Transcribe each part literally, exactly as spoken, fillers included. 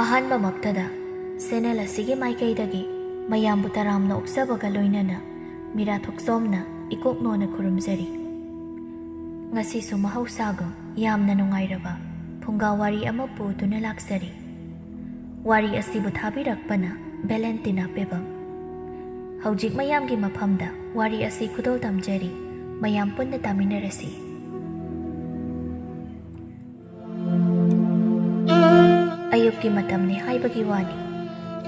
ꯑꯍꯥꯟꯕꯃꯛꯇꯗ channel ꯑꯁꯤꯒꯤ ꯃꯥꯏꯀꯩꯗꯒꯤ ꯃꯌꯥꯝꯕꯨ ꯇꯔꯥꯝꯅ ꯑꯣꯛꯆꯕꯒ ꯂꯣꯏꯅꯅ ꯃꯤꯔꯥ ꯊꯣꯛꯆꯣꯝꯅ ꯏꯀꯣꯛ ꯅꯣꯟꯅ ꯈꯨꯔꯨꯝꯖꯔꯤ꯫ ꯉꯁꯤꯁꯨ ꯃꯍꯧꯁꯥꯒꯨꯝ ꯌꯥꯝꯅ ꯅꯨꯡꯉꯥꯏꯔꯕ ꯐꯨꯡꯒꯥ ꯋꯥꯔꯤ ꯑꯃ ꯄꯨꯗꯨꯅ ꯂꯥꯛꯆꯔꯤ꯫ ꯋꯥꯔꯤ ꯑꯁꯤꯕꯨ ꯊꯥꯕꯤꯔꯛꯄꯅ ꯚꯦꯂꯦꯟꯇꯤꯅꯥ ꯄꯦꯕꯝ꯫ ꯍꯧꯖꯤꯛ ꯃꯌꯥꯝꯒꯤ ꯃꯐꯝꯗ ꯋꯥꯔꯤ ꯑꯁꯤ ꯈꯨꯗꯣꯜ ꯇꯝꯖꯔꯤ꯫ ꯃꯌꯥꯝ ꯄꯨꯟꯅ ꯇꯥꯃꯤꯟꯅꯔꯁꯤ꯫ ꯑꯌꯨꯛꯀꯤ ꯃꯇꯝꯅꯤ ꯍꯥꯏꯕꯒꯤ ꯋꯥꯅꯤ꯫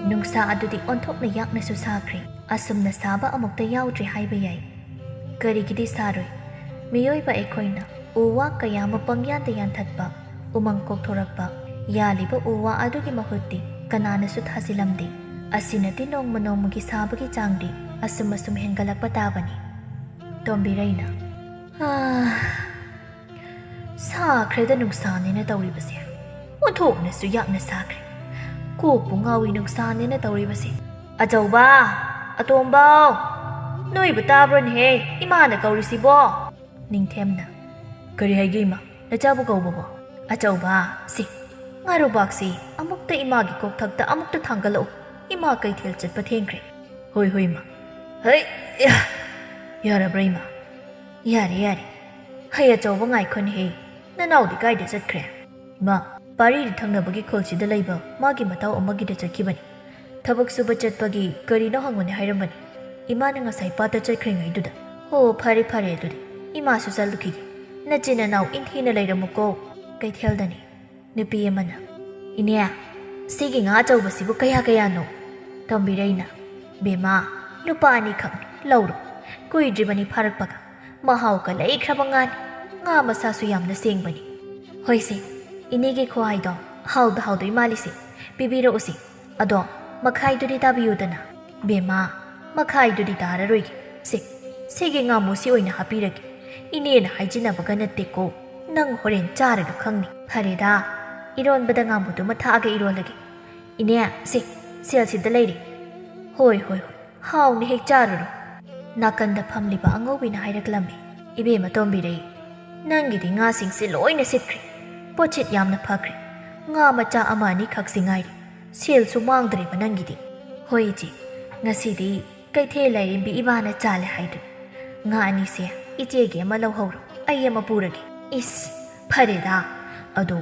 ꯅꯨꯡꯁꯥ ꯑꯗꯨꯗꯤ ꯑꯣꯟꯊꯣꯛꯅ ꯌꯥꯛꯅꯁꯨ ꯁꯥꯈ꯭ꯔꯦ꯫ ꯑꯁꯨꯝꯅ ꯁꯥꯕ ꯑꯃꯨꯛꯇ ꯌꯥꯎꯗ꯭ꯔꯤ ꯍꯥꯏꯕ ꯌꯥꯏ꯫ ꯀꯔꯤꯒꯤꯗꯤ ꯁꯥꯔꯣꯏ? ꯃꯤꯑꯣꯏꯕ ꯑꯩꯈꯣꯏꯅ ꯎ ꯋꯥ ꯀꯌꯥ ꯑꯃ ꯄꯪꯌꯥꯟꯗ ꯌꯥꯟꯊꯠꯄ, ꯎꯃꯪ ꯀꯣꯛꯊꯣꯔꯛꯄ, ꯌꯥꯜꯂꯤꯕ ꯎ ꯋꯥ ꯑꯗꯨꯒꯤ ꯃꯍꯨꯠꯇꯤ ꯀꯅꯥꯅꯁꯨ ꯊꯥꯖꯤꯜꯂꯝꯗꯦ꯫ ꯑꯁꯤꯅꯗꯤ ꯅꯣꯡꯃ ꯅꯣꯡꯃꯒꯤ ꯁꯥꯕꯒꯤ ꯆꯥꯡꯗꯤ ꯑꯁꯨꯝ ꯑꯁꯨꯝ ꯍꯦꯟꯒꯠꯂꯛꯄ ꯇꯥꯕꯅꯤ꯫ ꯇꯣꯝꯕꯤꯔꯩꯅ, "ꯑꯥ, ꯁꯥꯈ꯭ꯔꯦꯗ ꯅꯨꯡꯁꯥꯅꯦꯅ ꯇꯧꯔꯤꯕꯁꯦ꯫ ꯑꯣꯟꯊꯣꯛꯅꯁꯨ ꯌꯥꯛꯅ ꯁꯥꯈ꯭ꯔꯦ꯫ ꯀꯣꯛꯄꯨ ꯉꯥꯎꯏ ꯅꯨꯡꯁꯥꯅꯦꯅ ꯇꯧꯔꯤꯕꯁꯦ꯫ ꯑꯆꯧꯕ! ꯑꯇꯣꯝꯕꯧ! ꯅꯣꯏꯕꯨ ꯇꯥꯕ꯭ꯔꯣꯅꯦꯍꯦ? ꯏꯃꯥꯅ ꯀꯧꯔꯤꯁꯤꯕꯣ?" ꯅꯤꯡꯊꯦꯝꯅ, "ꯀꯔꯤ ꯍꯥꯏꯒꯦ ꯏꯃꯥ? ꯅꯆꯥꯕꯨ ꯀꯧꯕꯕꯣ?" "ꯑꯆꯧꯕ, ꯁꯤ ꯉꯥꯔꯨꯕꯥꯛꯁꯤ ꯑꯃꯨꯛꯇ ꯏꯃꯥꯒꯤ ꯀꯣꯛꯊꯛꯇ ꯑꯃꯨꯛꯇ ꯊꯥꯡꯒꯠꯂꯛꯎ꯫ ꯏꯃꯥ ꯀꯩꯊꯦꯜ ꯆꯠꯄ ꯊꯦꯡꯈ꯭ꯔꯦ꯫" "ꯍꯣꯏ, ꯍꯣꯏ, ꯏꯃꯥ꯫" "ꯍꯩ, ꯌꯥ, ꯌꯥꯔꯕ꯭ꯔꯥ ꯏꯃꯥ?" "ꯌꯥꯔꯦ, ꯌꯥꯔꯦ꯫ ꯍꯩ ꯑꯆꯧꯕ, ꯉꯥꯏꯈꯣꯅꯦꯍꯦ, ꯅꯅꯥꯎꯗꯤ ꯀꯥꯏꯗ ꯆꯠꯈ꯭ꯔꯦ?" "ꯏꯃꯥ, ꯄꯥꯔꯤꯗꯤ ꯊꯪꯅꯕꯒꯤ ꯈꯨꯜꯁꯤꯗ ꯂꯩꯕ ꯃꯥꯒꯤ ꯃꯇꯥꯎ ꯑꯃꯒꯤꯗ ꯆꯠꯈꯤꯕꯅꯤ꯫ ꯊꯕꯛ ꯁꯨꯕ ꯆꯠꯄꯒꯤ ꯀꯔꯤꯅꯣ ꯍꯪꯉꯨꯅꯦ ꯍꯥꯏꯔꯝꯕꯅꯤ꯫ ꯏꯃꯥꯅ ꯉꯁꯥꯏ ꯄꯥꯠꯇ ꯆꯠꯈ꯭ꯔꯤꯉꯩꯗꯨꯗ꯫" "ꯑꯣ, ꯐꯔꯦ, ꯐꯔꯦ, ꯑꯗꯨꯗꯤ ꯏꯃꯥꯁꯨ ꯆꯠꯂꯨꯈꯤꯒꯦ꯫ ꯅꯆꯤꯟ ꯅꯅꯥꯎ ꯏꯟꯊꯤꯅ ꯂꯩꯔꯝꯃꯨꯀꯣ꯫" ꯀꯩꯊꯦꯜꯗꯅꯤ꯫ ꯅꯨꯄꯤ ꯑꯃꯅ, "ꯏꯅꯦ, ꯁꯤꯒꯤ ꯉꯥ ꯑꯆꯧꯕꯁꯤꯕꯨ ꯀꯌꯥ ꯀꯌꯥꯅꯣ?" ꯇꯣꯝꯕꯤꯔꯩꯅ, "ꯕꯦꯝꯃ, ꯂꯨꯄꯥ ꯑꯅꯤꯈꯛꯅꯤ, ꯂꯧꯔꯣ꯫ ꯀꯨꯏꯗ꯭ꯔꯤꯕꯅꯤ ꯐꯥꯔꯛꯄꯒ꯫ ꯃꯍꯥꯎꯒ ꯂꯩꯈ꯭ꯔꯕ ꯉꯥꯅꯤ꯫ ꯉꯥ ꯃꯁꯥꯁꯨ ꯌꯥꯝꯅ ꯁꯦꯡꯕꯅꯤ꯫ ꯍꯣꯏꯁꯦ, ꯏꯅꯦꯒꯤ ꯈꯨꯍꯥꯏꯗꯣ ꯍꯥꯎꯗ ꯍꯥꯎꯗꯣꯏ ꯃꯥꯜꯂꯤꯁꯦ꯫ ꯄꯤꯕꯤꯔꯛꯎꯁꯦ꯫ ꯑꯗꯣ ꯃꯈꯥꯏꯗꯨꯗꯤ ꯇꯥꯕꯤꯌꯨꯗꯅ꯫" "ꯕꯦꯝꯃ, ꯃꯈꯥꯏꯗꯨꯗꯤ ꯇꯥꯔꯔꯣꯏꯒꯦ꯫ ꯁꯦ, ꯁꯤꯒꯤ ꯉꯥꯃꯨꯁꯤ ꯑꯣꯏꯅ ꯍꯥꯞꯄꯤꯔꯒꯦ꯫ ꯏꯅꯦꯅ ꯍꯥꯏꯖꯤꯟꯅꯕꯒ ꯅꯠꯇꯦꯀꯣ꯫ ꯅꯪ ꯍꯣꯔꯦꯟ ꯆꯥꯔꯒ ꯈꯪꯅꯤ꯫" "ꯐꯔꯦꯗ, ꯏꯔꯣꯟꯕꯗ ꯉꯥꯃꯨꯗꯨꯃ ꯊꯥꯛꯑꯒ ꯏꯔꯣꯜꯂꯒꯦ꯫ ꯏꯅꯦ, ꯁꯦ, ꯁꯦꯜꯁꯤꯗ ꯂꯩꯔꯦ꯫ ꯍꯣꯏ, ꯍꯣꯏ, ꯍꯣꯏ, ꯍꯥꯎꯅ ꯍꯦꯛ ꯆꯥꯔꯨꯔꯣ꯫" ꯅꯥꯀꯟꯗ ꯐꯝꯂꯤꯕ ꯑꯉꯧꯕꯤꯅ ꯍꯥꯏꯔꯛꯂꯝꯃꯤ, "ꯏꯕꯦꯝꯃ ꯇꯣꯝꯕꯤꯔꯩ, ꯅꯪꯒꯤꯗꯤ ꯉꯥꯁꯤꯡꯁꯦ ꯂꯣꯏꯅ ꯁꯤꯠꯈ꯭ꯔꯦ꯫ ꯄꯣꯠꯁꯤꯠ ꯌꯥꯝꯅ ꯐꯈ꯭ꯔꯦ꯫ ꯉꯥ ꯃꯆꯥ ꯑꯃ ꯑꯅꯤꯈꯛꯁꯤ ꯉꯥꯏꯔꯦ꯫ ꯁꯦꯜꯁꯨ ꯃꯥꯡꯗ꯭ꯔꯦꯕ ꯅꯪꯒꯤꯗꯤ꯫ ꯍꯣꯏ ꯏꯆꯦ, ꯉꯁꯤꯗꯤ ꯀꯩꯊꯦꯜ ꯂꯥꯏꯔꯦꯝꯕꯤ ꯏꯃꯥꯅ ꯆꯥꯜꯂꯦ ꯍꯥꯏꯗꯨꯅꯤ꯫ ꯉꯥ ꯑꯅꯤꯁꯦ ꯏꯆꯦꯒꯤ ꯑꯃ ꯂꯧꯍꯧꯔꯣ, ꯑꯩ ꯑꯃ ꯄꯨꯔꯒꯦ꯫ ꯏꯁ, ꯐꯔꯦꯗ꯫ ꯑꯗꯣ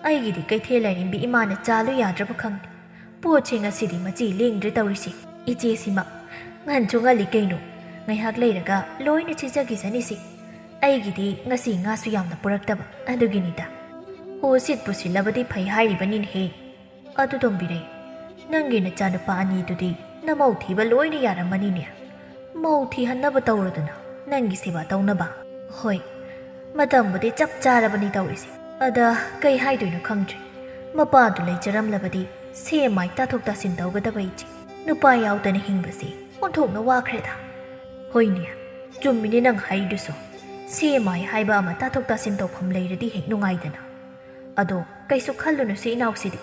ꯑꯩꯒꯤꯗꯤ ꯀꯩꯊꯦꯜ ꯂꯥꯏꯔꯦꯝꯕꯤ ꯏꯃꯥꯅ ꯆꯥꯜꯂꯨ ꯌꯥꯗ꯭ꯔꯕ ꯈꯪꯗꯦ꯫ ꯄꯣꯠꯁꯦ ꯉꯁꯤꯗꯤ ꯃꯆꯤ ꯂꯦꯡꯗ꯭ꯔꯦ ꯇꯧꯔꯤꯁꯦ꯫ ꯏꯆꯦꯁꯤꯃ ꯉꯟꯁꯨ ꯉꯜꯂꯤ ꯀꯩꯅꯣ꯫ ꯉꯥꯏꯍꯥꯛ ꯂꯩꯔꯒ ꯂꯣꯏꯅ ꯆꯦꯖꯈꯤꯁꯅꯤꯁꯦ꯫ ꯑꯩꯒꯤꯗꯤ ꯉꯁꯤ ꯉꯥꯁꯨ ꯌꯥꯝꯅ ꯄꯨꯔꯛꯇꯕ ꯑꯗꯨꯒꯤꯅꯤꯗ꯫ ꯍꯣ, ꯁꯤꯠꯄꯨ ꯁꯤꯠꯂꯕꯗꯤ ꯐꯩ ꯍꯥꯏꯔꯤꯕꯅꯤꯅꯦꯍꯦ꯫ ꯑꯗꯨ ꯇꯣꯝꯕꯤꯔꯩ, ꯅꯪꯒꯤ ꯅꯆꯥꯅꯨꯄꯥ ꯑꯅꯤꯗꯨꯗꯤ ꯅꯃꯧ ꯊꯤꯕ ꯂꯣꯏꯅ ꯌꯥꯔꯝꯃꯅꯤꯅꯦ꯫ ꯃꯧ ꯊꯤꯍꯟꯅꯕ ꯇꯧꯔꯗꯅ ꯅꯪꯒꯤ ꯁꯦꯕꯥ ꯇꯧꯅꯕ꯫ ꯍꯣꯏ, ꯃꯇꯝꯕꯨꯗꯤ ꯆꯞ ꯆꯥꯔꯕꯅꯤ ꯇꯧꯔꯤꯁꯦ꯫ ꯑꯗ ꯀꯩ ꯍꯥꯏꯗꯣꯏꯅꯣ ꯈꯪꯗ꯭ꯔꯦ꯫ ꯃꯄꯥꯗꯨ ꯂꯩꯖꯔꯝꯂꯕꯗꯤ ꯁꯦ ꯃꯥꯏ ꯇꯥꯊꯣꯛ ꯇꯥꯁꯤꯟ ꯇꯧꯒꯗꯕ ꯏꯆꯦ꯫ ꯅꯨꯄꯥ ꯌꯥꯎꯗꯅ ꯍꯤꯡꯕꯁꯤ ꯑꯣꯟꯊꯣꯛꯅ ꯋꯥꯈ꯭ꯔꯦꯗ꯫ ꯍꯣꯏꯅꯦ, ꯆꯨꯝꯃꯤꯅꯦ ꯅꯪ ꯍꯥꯏꯔꯤꯗꯨꯁꯨ꯫ ꯁꯦ ꯃꯥꯏ ꯍꯥꯏꯕ ꯑꯃ ꯇꯥꯊꯣꯛ ꯇꯥꯁꯤꯟ ꯇꯧꯐꯝ ꯂꯩꯔꯗꯤ ꯍꯦꯛ ꯅꯨꯡꯉꯥꯏꯗꯅ꯫ ꯑꯗꯣ ꯀꯩꯁꯨ ꯈꯜꯂꯨꯅꯨꯁꯦ ꯏꯅꯥꯎꯁꯤꯗꯤ꯫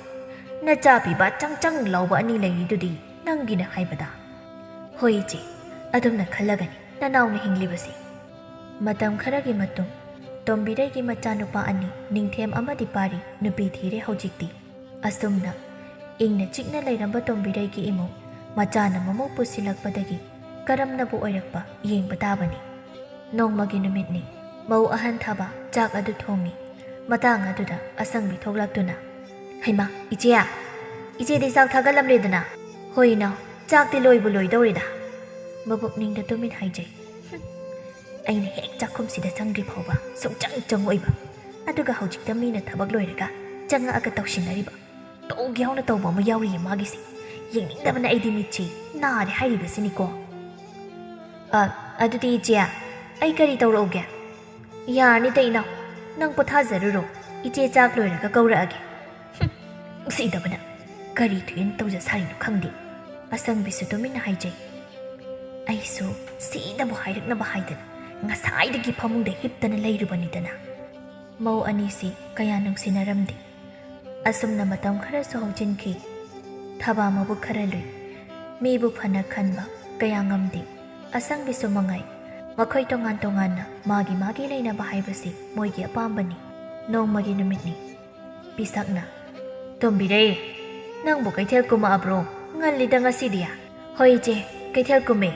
ꯅꯆꯥ ꯄꯤꯕ ꯆꯪ ꯆꯪ ꯂꯥꯎꯕ ꯑꯅꯤ ꯂꯩꯔꯤꯗꯨꯗꯤ ꯅꯪꯒꯤꯅ ꯍꯥꯏꯕꯗ꯫ ꯍꯣꯏ ꯏꯆꯦ, ꯑꯗꯨꯝꯅ ꯈꯜꯂꯒꯅꯤ ꯅꯅꯥꯎꯅ ꯍꯤꯡꯂꯤꯕꯁꯦ꯫ ꯃꯇꯝ ꯈꯔꯒꯤ ꯃꯇꯨꯡ, ꯇꯣꯝꯕꯤꯔꯩꯒꯤ ꯃꯆꯥꯅꯨꯄꯥ ꯑꯅꯤ, ꯅꯤꯡꯊꯦꯝ ꯑꯃꯗꯤ ꯄꯥꯔꯤ, ꯅꯨꯄꯤ ꯊꯤꯔꯦ ꯍꯧꯖꯤꯛꯇꯤ꯫ ꯑꯁꯨꯝꯅ ꯏꯪꯅ ꯆꯤꯛꯅ ꯂꯩꯔꯝꯕ ꯇꯣꯝꯕꯤꯔꯩꯒꯤ ꯏꯃꯨꯡ ꯃꯆꯥꯅ ꯃꯃꯧ ꯄꯨꯁꯤꯜꯂꯛꯄꯗꯒꯤ ꯀꯔꯝꯅꯕꯨ ꯑꯣꯏꯔꯛꯄ ꯌꯦꯡꯕ ꯇꯥꯕꯅꯤ꯫ ꯅꯣꯡꯃꯒꯤ ꯅꯨꯃꯤꯠꯅꯤ꯫ ꯃꯧ ꯑꯍꯟ ꯊꯥꯕ ꯆꯥꯛ ꯑꯗꯨ ꯊꯣꯡꯉꯤ꯫ ꯃꯇꯥꯡ ꯑꯗꯨꯗ ꯑꯁꯪꯕꯤ ꯊꯣꯛꯂꯛꯇꯨꯅ, "ꯍꯩꯃꯥ, ꯏꯆꯦ! ꯏꯆꯦꯗꯤ ꯆꯥꯛ ꯊꯥꯒꯠꯂꯝꯂꯦꯗꯅ?" "ꯍꯣꯏ ꯏꯅꯥꯎ, ꯆꯥꯛꯇꯤ ꯂꯣꯏꯕꯨ ꯂꯣꯏꯗꯧꯔꯦꯗ꯫" ꯃꯕꯨꯛꯅꯤꯡꯗ ꯇꯨꯃꯤꯟ ꯍꯥꯏꯖꯩ꯫ "ꯍꯨꯝ, ꯑꯩꯅ ꯍꯦꯛ ꯆꯥꯛꯈꯨꯝꯁꯤꯗ ꯆꯪꯗ꯭ꯔꯤ ꯐꯥꯎꯕ ꯁꯨꯡꯆꯪ ꯆꯪꯉꯛꯑꯣꯏꯕ꯫ ꯑꯗꯨꯒ ꯍꯧꯖꯤꯛꯇ ꯃꯤꯅ ꯊꯕꯛ ꯂꯣꯏꯔꯒ ꯆꯪꯉꯛꯑꯒ ꯇꯧꯁꯤꯟꯅꯔꯤꯕ꯫ ꯇꯧꯒꯦ ꯍꯧꯅ ꯇꯧꯕ ꯑꯃ ꯌꯥꯎꯔꯤꯌꯦ ꯃꯥꯒꯤꯁꯦ꯫ ꯌꯦꯡꯅꯤꯡꯗꯕꯅ ꯑꯩꯗꯤ ꯃꯤꯠꯁꯤ ꯅꯥꯔꯦ ꯍꯥꯏꯔꯤꯕꯁꯤꯅꯤꯀꯣ꯫" "ꯑ, ꯑꯗꯨꯗꯤ ꯏꯆꯦ, ꯑꯩ ꯀꯔꯤ ꯇꯧꯔꯛꯎꯒꯦ?" "ꯌꯥꯔꯅꯤꯗ ꯏꯅꯥꯎ, ꯅꯪ ꯄꯣꯊꯥꯖꯔꯨꯔꯣ꯫ ꯏꯆꯦ ꯆꯥꯛ ꯂꯣꯏꯔꯒ ꯀꯧꯔꯛꯑꯒꯦ꯫" "ꯍꯨꯝ, ꯎꯁꯤꯠꯇꯕꯅ ꯀꯔꯤ ꯊꯣꯏꯅ ꯇꯧꯖ ꯁꯥꯔꯤꯅꯣ ꯈꯪꯗꯦ꯫" ꯑꯁꯪꯕꯤꯁꯨ ꯇꯨꯃꯤꯟꯅ ꯍꯥꯏꯖꯩ꯫ ꯑꯩꯁꯨ ꯁꯤꯗꯕꯨ ꯍꯥꯏꯔꯛꯅꯕ ꯍꯥꯏꯗꯅ ꯉꯁꯥꯏꯗꯒꯤ ꯐꯃꯨꯡꯗ ꯍꯤꯞꯇꯅ ꯂꯩꯔꯨꯕꯅꯤꯗꯅ꯫ ꯃꯧ ꯑꯅꯤꯁꯤ ꯀꯌꯥ ꯅꯨꯡꯁꯤꯅꯔꯝꯗꯦ꯫ ꯑꯁꯨꯝꯅ ꯃꯇꯝ ꯈꯔꯁꯨ ꯍꯧꯖꯤꯟꯈꯤ꯫ ꯊꯕꯥ ꯃꯕꯨꯛ ꯈꯔ ꯂꯨꯏ꯫ ꯃꯤꯕꯨ ꯐꯅ ꯈꯟꯕ ꯀꯌꯥ ꯉꯝꯗꯦ꯫ ꯑꯁꯪꯕꯤꯁꯨ ꯃꯉꯥꯏ꯫ ꯃꯈꯣꯏ ꯇꯣꯉꯥꯟ ꯇꯣꯉꯥꯟꯅ ꯃꯥꯒꯤ ꯃꯥꯒꯤ ꯂꯩꯅꯕ ꯍꯥꯏꯕꯁꯤ ꯃꯣꯏꯒꯤ ꯑꯄꯥꯝꯕꯅꯤ꯫ ꯅꯣꯡꯃꯒꯤ ꯅꯨꯃꯤꯠꯅꯤ꯫ ꯄꯤꯁꯛꯅ ꯇꯣꯝꯕꯤꯔꯩ, ꯅꯪꯕꯨ ꯀꯩꯊꯦꯜ ꯀꯨꯝꯃꯛꯑꯕ꯭ꯔꯣ? ꯉꯜꯂꯤꯗ ꯉꯁꯤꯗꯤ꯫ ꯍꯣꯏ ꯏꯆꯦ, ꯀꯩꯊꯦꯜ ꯀꯨꯝꯃꯦ꯫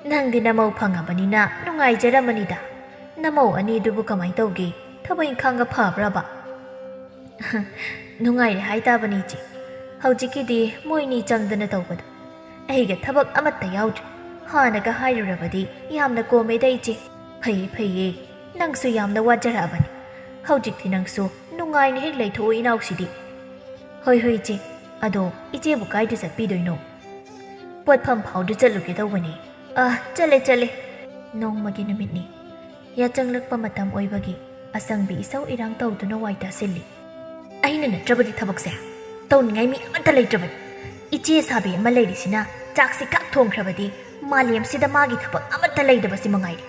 ꯅꯪꯗꯤ ꯅꯃꯧ ꯐꯪꯉꯕꯅꯤꯅ ꯅꯨꯡꯉꯥꯏꯖꯔꯝꯃꯅꯤꯗ꯫ ꯅꯃꯧ ꯑꯅꯤꯗꯨꯕꯨ ꯀꯃꯥꯏ ꯇꯧꯒꯦ? ꯊꯕꯛ ꯏꯪꯈꯥꯡꯒ ꯐꯕ꯭ꯔꯕ? ꯅꯨꯡꯉꯥꯏꯔꯦ ꯍꯥꯏꯇꯥꯕꯅꯤ ꯏꯆꯦ꯫ ꯍꯧꯖꯤꯛꯀꯤꯗꯤ ꯃꯣꯏꯅꯤ ꯆꯪꯗꯅ ꯇꯧꯕꯗꯣ꯫ ꯑꯩꯒ ꯊꯕꯛ ꯑꯃꯠꯇ ꯌꯥꯎꯗ꯭ꯔꯦ꯫ ꯍꯥꯟꯅꯒ ꯍꯥꯏꯔꯨꯔꯕꯗꯤ ꯌꯥꯝꯅ ꯀꯣꯝꯃꯦꯗ ꯏꯆꯦ꯫ ꯐꯩꯌꯦ ꯐꯩꯌꯦ, ꯅꯪꯁꯨ ꯌꯥꯝꯅ ꯋꯥꯖꯔꯛꯑꯕꯅꯤ꯫ ꯍꯧꯖꯤꯛꯇꯤ ꯅꯪꯁꯨ ꯅꯨꯡꯉꯥꯏꯅ ꯍꯦꯛ ꯂꯩꯊꯣꯛꯑꯣ ꯏꯅꯥꯎꯁꯤꯗꯤ꯫ ꯍꯣꯏ ꯍꯣꯏ ꯏꯆꯦ, ꯑꯗꯣ ꯏꯆꯦꯕꯨ ꯀꯥꯏꯗ ꯆꯠꯄꯤꯗꯣꯏꯅꯣ? ꯄꯣꯠꯐꯝ ꯐꯥꯎꯗ ꯆꯠꯂꯨꯒꯦ ꯇꯧꯕꯅꯦ꯫ ꯑꯥ, ꯆꯠꯂꯦ ꯆꯠꯂꯦ꯫ ꯅꯣꯡꯃꯒꯤ ꯅꯨꯃꯤꯠꯅꯤ꯫ ꯌꯥꯆꯪꯂꯛꯄ ꯃꯇꯝ ꯑꯣꯏꯕꯒꯤ ꯑꯁꯪꯕꯤ ꯏꯁꯧ ꯏꯔꯥꯡ ꯇꯧꯗꯨꯅ ꯋꯥꯏ ꯇꯥꯁꯤꯜꯂꯤ꯫ ꯑꯩꯅ ꯅꯠꯇ꯭ꯔꯕꯗꯤ ꯊꯕꯛꯁꯦ ꯇꯧꯅꯤꯡꯉꯥꯏ ꯃꯤ ꯑꯃꯠꯇ ꯂꯩꯇ꯭ꯔꯕꯅꯤ꯫ ꯏꯆꯦ ꯁꯥꯕꯤ ꯑꯃ ꯂꯩꯔꯤꯁꯤꯅ ꯆꯥꯛꯁꯤ ꯀꯛ ꯊꯣꯡꯈ꯭ꯔꯕꯗꯤ ꯃꯥꯂꯦꯝꯁꯤꯗ ꯃꯥꯒꯤ ꯊꯕꯛ ꯑꯃꯠꯇ ꯂꯩꯇꯕꯁꯤ ꯃꯉꯥꯏꯔꯦ꯫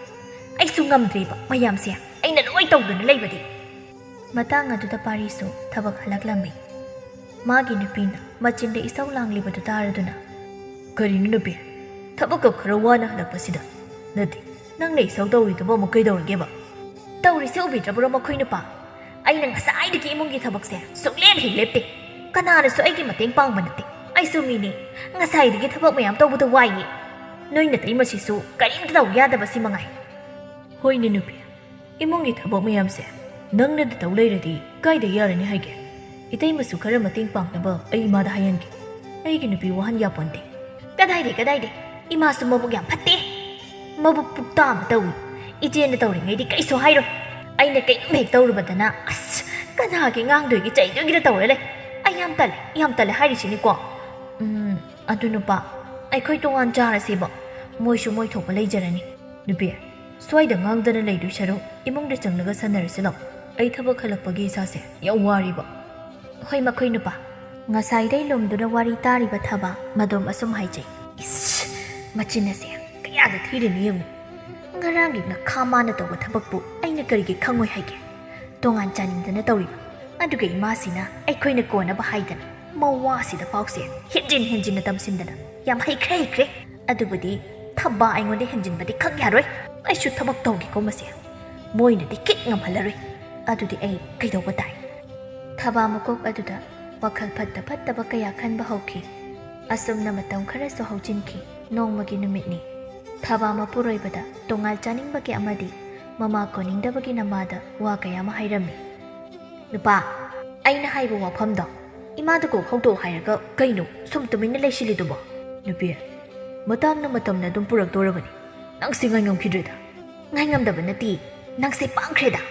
ꯑꯩꯁꯨ ꯉꯝꯗ꯭ꯔꯦꯕ ꯃꯌꯥꯝꯁꯦ ꯑꯩꯅ ꯂꯣꯏ ꯇꯧꯗꯨꯅ ꯂꯩꯕꯗꯤ꯫ ꯃꯇꯥꯡ ꯑꯗꯨꯗ ꯄꯥꯔꯤꯁꯨ ꯊꯕꯛ ꯍꯜꯂꯛꯂꯝꯃꯤ꯫ ꯃꯥꯒꯤ ꯅꯨꯄꯤꯅ ꯃꯆꯤꯟꯗ ꯏꯁꯧ ꯂꯥꯡꯂꯤꯕꯗꯨ ꯇꯥꯔꯗꯨꯅ, "ꯀꯔꯤꯅꯣ ꯅꯨꯄꯤ? ꯊꯕꯛꯀ ꯈꯔ ꯋꯥꯅ ꯍꯜꯂꯛꯄꯁꯤꯗ? ꯅꯠꯇꯦ, ꯅꯪꯅ ꯏꯁꯧ ꯇꯧꯔꯤꯗꯨꯕꯨ ꯑꯃꯨꯛ ꯀꯩꯗꯧꯔꯒꯦꯕ?" "ꯇꯧꯔꯤꯁꯦ ꯎꯕꯤꯗ꯭ꯔꯕ꯭ꯔꯣ ꯃꯈꯣꯏ ꯅꯨꯄꯥ? ꯑꯩꯅ ꯉꯁꯥꯏꯗꯒꯤ ꯏꯃꯨꯡꯒꯤ ꯊꯕꯛꯁꯦ ꯁꯨꯛꯂꯦꯞ ꯍꯦꯛ ꯂꯦꯞꯇꯦ꯫ ꯀꯅꯥꯅꯁꯨ ꯑꯩꯒꯤ ꯃꯇꯦꯡ ꯄꯥꯡꯕ ꯅꯠꯇꯦ꯫ ꯑꯩꯁꯨ ꯃꯤꯅꯤ꯫ ꯉꯁꯥꯏꯗꯒꯤ ꯊꯕꯛ ꯃꯌꯥꯝ ꯇꯧꯕꯗ ꯋꯥꯏꯌꯦ꯫ ꯅꯣꯏ ꯅꯇꯩꯃꯁꯤꯁꯨ ꯀꯔꯤꯝꯇ ꯇꯧ ꯌꯥꯗꯕꯁꯤ ꯃꯉꯥꯏ꯫" "ꯍꯣꯏꯅꯦ ꯅꯨꯄꯤ, ꯏꯃꯨꯡꯒꯤ ꯊꯕꯛ ꯃꯌꯥꯝꯁꯦ ꯅꯪꯅꯗ ꯇꯧ ꯂꯩꯔꯗꯤ ꯀꯥꯏꯗ ꯌꯥꯔꯅꯤ ꯍꯥꯏꯒꯦ? ꯏꯇꯩꯃꯁꯨ ꯈꯔ ꯃꯇꯦꯡ ꯄꯥꯡꯅꯕ ꯑꯩ ꯏꯃꯥꯗ ꯍꯥꯏꯍꯟꯒꯦ꯫ ꯑꯩꯒꯤ ꯅꯨꯄꯤ ꯋꯥꯍꯟ ꯌꯥꯄꯣꯟꯇꯦ꯫" "ꯀꯗꯥꯏꯗꯩ, ꯀꯗꯥꯏꯗꯩ? ꯏꯃꯥꯁꯨ ꯃꯕꯨꯛ ꯌꯥꯝ ꯐꯠꯇꯦ꯫ ꯃꯕꯨꯛ ꯄꯨꯛꯇꯥ ꯑꯃ ꯇꯧꯏ꯫ ꯏꯆꯦꯅ ꯇꯧꯔꯤꯉꯩꯗꯤ ꯀꯩꯁꯨ ꯍꯥꯏꯔꯣꯏ꯫ ꯑꯩꯅ ꯀꯩꯅꯣꯝ ꯍꯦꯛ ꯇꯧꯔꯨꯕꯗꯅ, ꯑꯁ, ꯀꯅꯥꯒꯤ ꯉꯥꯡꯗꯣꯏꯒꯤ ꯆꯩꯗꯣꯏꯒꯤꯗ ꯇꯧꯔ ꯂꯩ꯫ ꯑꯩ ꯌꯥꯝ ꯇꯜꯂꯦ, ꯌꯥꯝ ꯇꯜꯂꯦ ꯍꯥꯏꯔꯤꯁꯤꯅꯤꯀꯣ꯫" "ꯎꯝ, ꯑꯗꯨ ꯅꯨꯄꯥ, ꯑꯩꯈꯣꯏ ꯇꯣꯉꯥꯟ ꯆꯥꯔꯁꯦꯕ꯫ ꯃꯣꯏꯁꯨ ꯃꯣꯏ ꯊꯣꯛꯄ ꯂꯩꯖꯔꯅꯤ꯫" "ꯅꯨꯄꯤ, ꯁ꯭ꯋꯥꯏꯗ ꯉꯥꯡꯗꯅ ꯂꯩꯗꯣꯏ ꯁꯔꯨꯛ ꯏꯃꯨꯡꯗ ꯆꯪꯂꯒ ꯁꯥꯟꯅꯔꯁꯤ ꯂꯥꯎ꯫ ꯑꯩ ꯊꯕꯛ ꯍꯜꯂꯛꯄꯒꯤ ꯏꯁꯥꯁꯦ ꯌꯥꯝ ꯋꯥꯔꯤꯕ꯫" "ꯍꯣꯏ ꯃꯈꯣꯏ ꯅꯨꯄꯥ꯫" ꯉꯁꯥꯏꯗꯩ ꯂꯨꯝꯗꯨꯅ ꯋꯥꯔꯤ ꯇꯥꯔꯤꯕ ꯊꯕꯥ ꯃꯗꯣꯝ ꯑꯁꯨꯝ ꯍꯥꯏꯖꯩ꯫ "ꯏꯁ, ꯃꯆꯤꯟ ꯑꯁꯦ ꯀꯌꯥꯗ ꯊꯤꯔꯤꯅꯣ ꯌꯦꯡꯉꯨ꯫ ꯉꯔꯥꯡꯒꯤ ꯉꯈꯥ ꯃꯥꯅ ꯇꯧꯕ ꯊꯕꯛꯄꯨ ꯑꯩꯅ ꯀꯔꯤꯒꯤ ꯈꯪꯉꯣꯏ ꯍꯥꯏꯒꯦ? ꯇꯣꯉꯥꯟ ꯆꯥꯅꯤꯡꯗꯅ ꯇꯧꯔꯤꯕ꯫ ꯑꯗꯨꯒ ꯏꯃꯥꯁꯤꯅ ꯑꯩꯈꯣꯏꯅ ꯀꯣꯟꯅꯕ ꯍꯥꯏꯗꯅ ꯃꯋꯥꯁꯤꯗ ꯄꯥꯎꯁꯦ ꯍꯦꯟꯖꯤꯟ ꯍꯦꯟꯖꯤꯟꯅ ꯇꯝꯁꯤꯟꯗꯅ ꯌꯥꯝ ꯍꯩꯈ꯭ꯔꯦ ꯍꯩꯈ꯭ꯔꯦ꯫ ꯑꯗꯨꯕꯨꯗꯤ ꯊꯕꯥ ꯑꯩꯉꯣꯟꯗ ꯍꯦꯟꯖꯤꯟꯕꯗꯤ ꯈꯛ ꯌꯥꯔꯣꯏ꯫ ꯑꯩꯁꯨ ꯊꯕꯛ ꯇꯧꯒꯦꯀꯣ ꯃꯁꯦ꯫ ꯃꯣꯏꯅꯗꯤ ꯀꯤꯛ ꯉꯝꯍꯜꯂꯔꯣꯏ꯫ ꯑꯗꯨꯗꯤ ꯑꯩ ꯀꯩꯗꯧꯕ ꯇꯥꯏ?" ꯊꯕꯥ ꯃꯀꯣꯛ ꯑꯗꯨꯗ ꯋꯥꯈꯜ ꯐꯠꯇ ꯐꯠꯇꯕ ꯀꯌꯥ ꯈꯟꯕ ꯍꯧꯈꯤ꯫ ꯑꯁꯨꯝꯅ ꯃꯇꯝ ꯈꯔꯁꯨ ꯍꯧꯖꯤꯟꯈꯤ꯫ ꯅꯣꯡꯃꯒꯤ ꯅꯨꯃꯤꯠꯅꯤ꯫ ꯊꯕꯥ ꯃꯄꯨꯔꯣꯏꯕꯗ ꯇꯣꯉꯥꯜ ꯆꯥꯅꯤꯡꯕꯒꯤ ꯑꯃꯗꯤ ꯃꯃꯥ ꯀꯣꯟꯅꯤꯡꯗꯕꯒꯤ ꯅꯃꯥꯗ ꯋꯥ ꯀꯌꯥ ꯑꯃ ꯍꯥꯏꯔꯝꯃꯤ꯫ "ꯅꯨꯄꯥ, ꯑꯩꯅ ꯍꯥꯏꯕ ꯋꯥꯐꯝꯗꯣ ꯏꯃꯥꯗ ꯀꯣꯛ ꯍꯧꯗꯣꯛꯑꯣ ꯍꯥꯏꯔꯒ ꯀꯩꯅꯣ ꯁꯨꯝ ꯇꯨꯃꯤꯟꯅ ꯂꯩꯁꯤꯜꯂꯤꯗꯨꯕꯣ?" "ꯅꯨꯄꯤ, ꯃꯇꯥꯡꯅ ꯃꯇꯝꯅ ꯑꯗꯨꯝ ꯄꯨꯔꯛꯇꯣꯔꯕꯅꯤ꯫ ꯅꯪꯁꯦ ꯉꯥꯏꯉꯝꯈꯤꯗ꯭ꯔꯦꯗ꯫" "ꯉꯥꯏꯉꯝꯗꯕ ꯅꯠꯇꯦ, ꯅꯪꯁꯦ ꯄꯥꯡꯈ꯭ꯔꯦꯗ꯫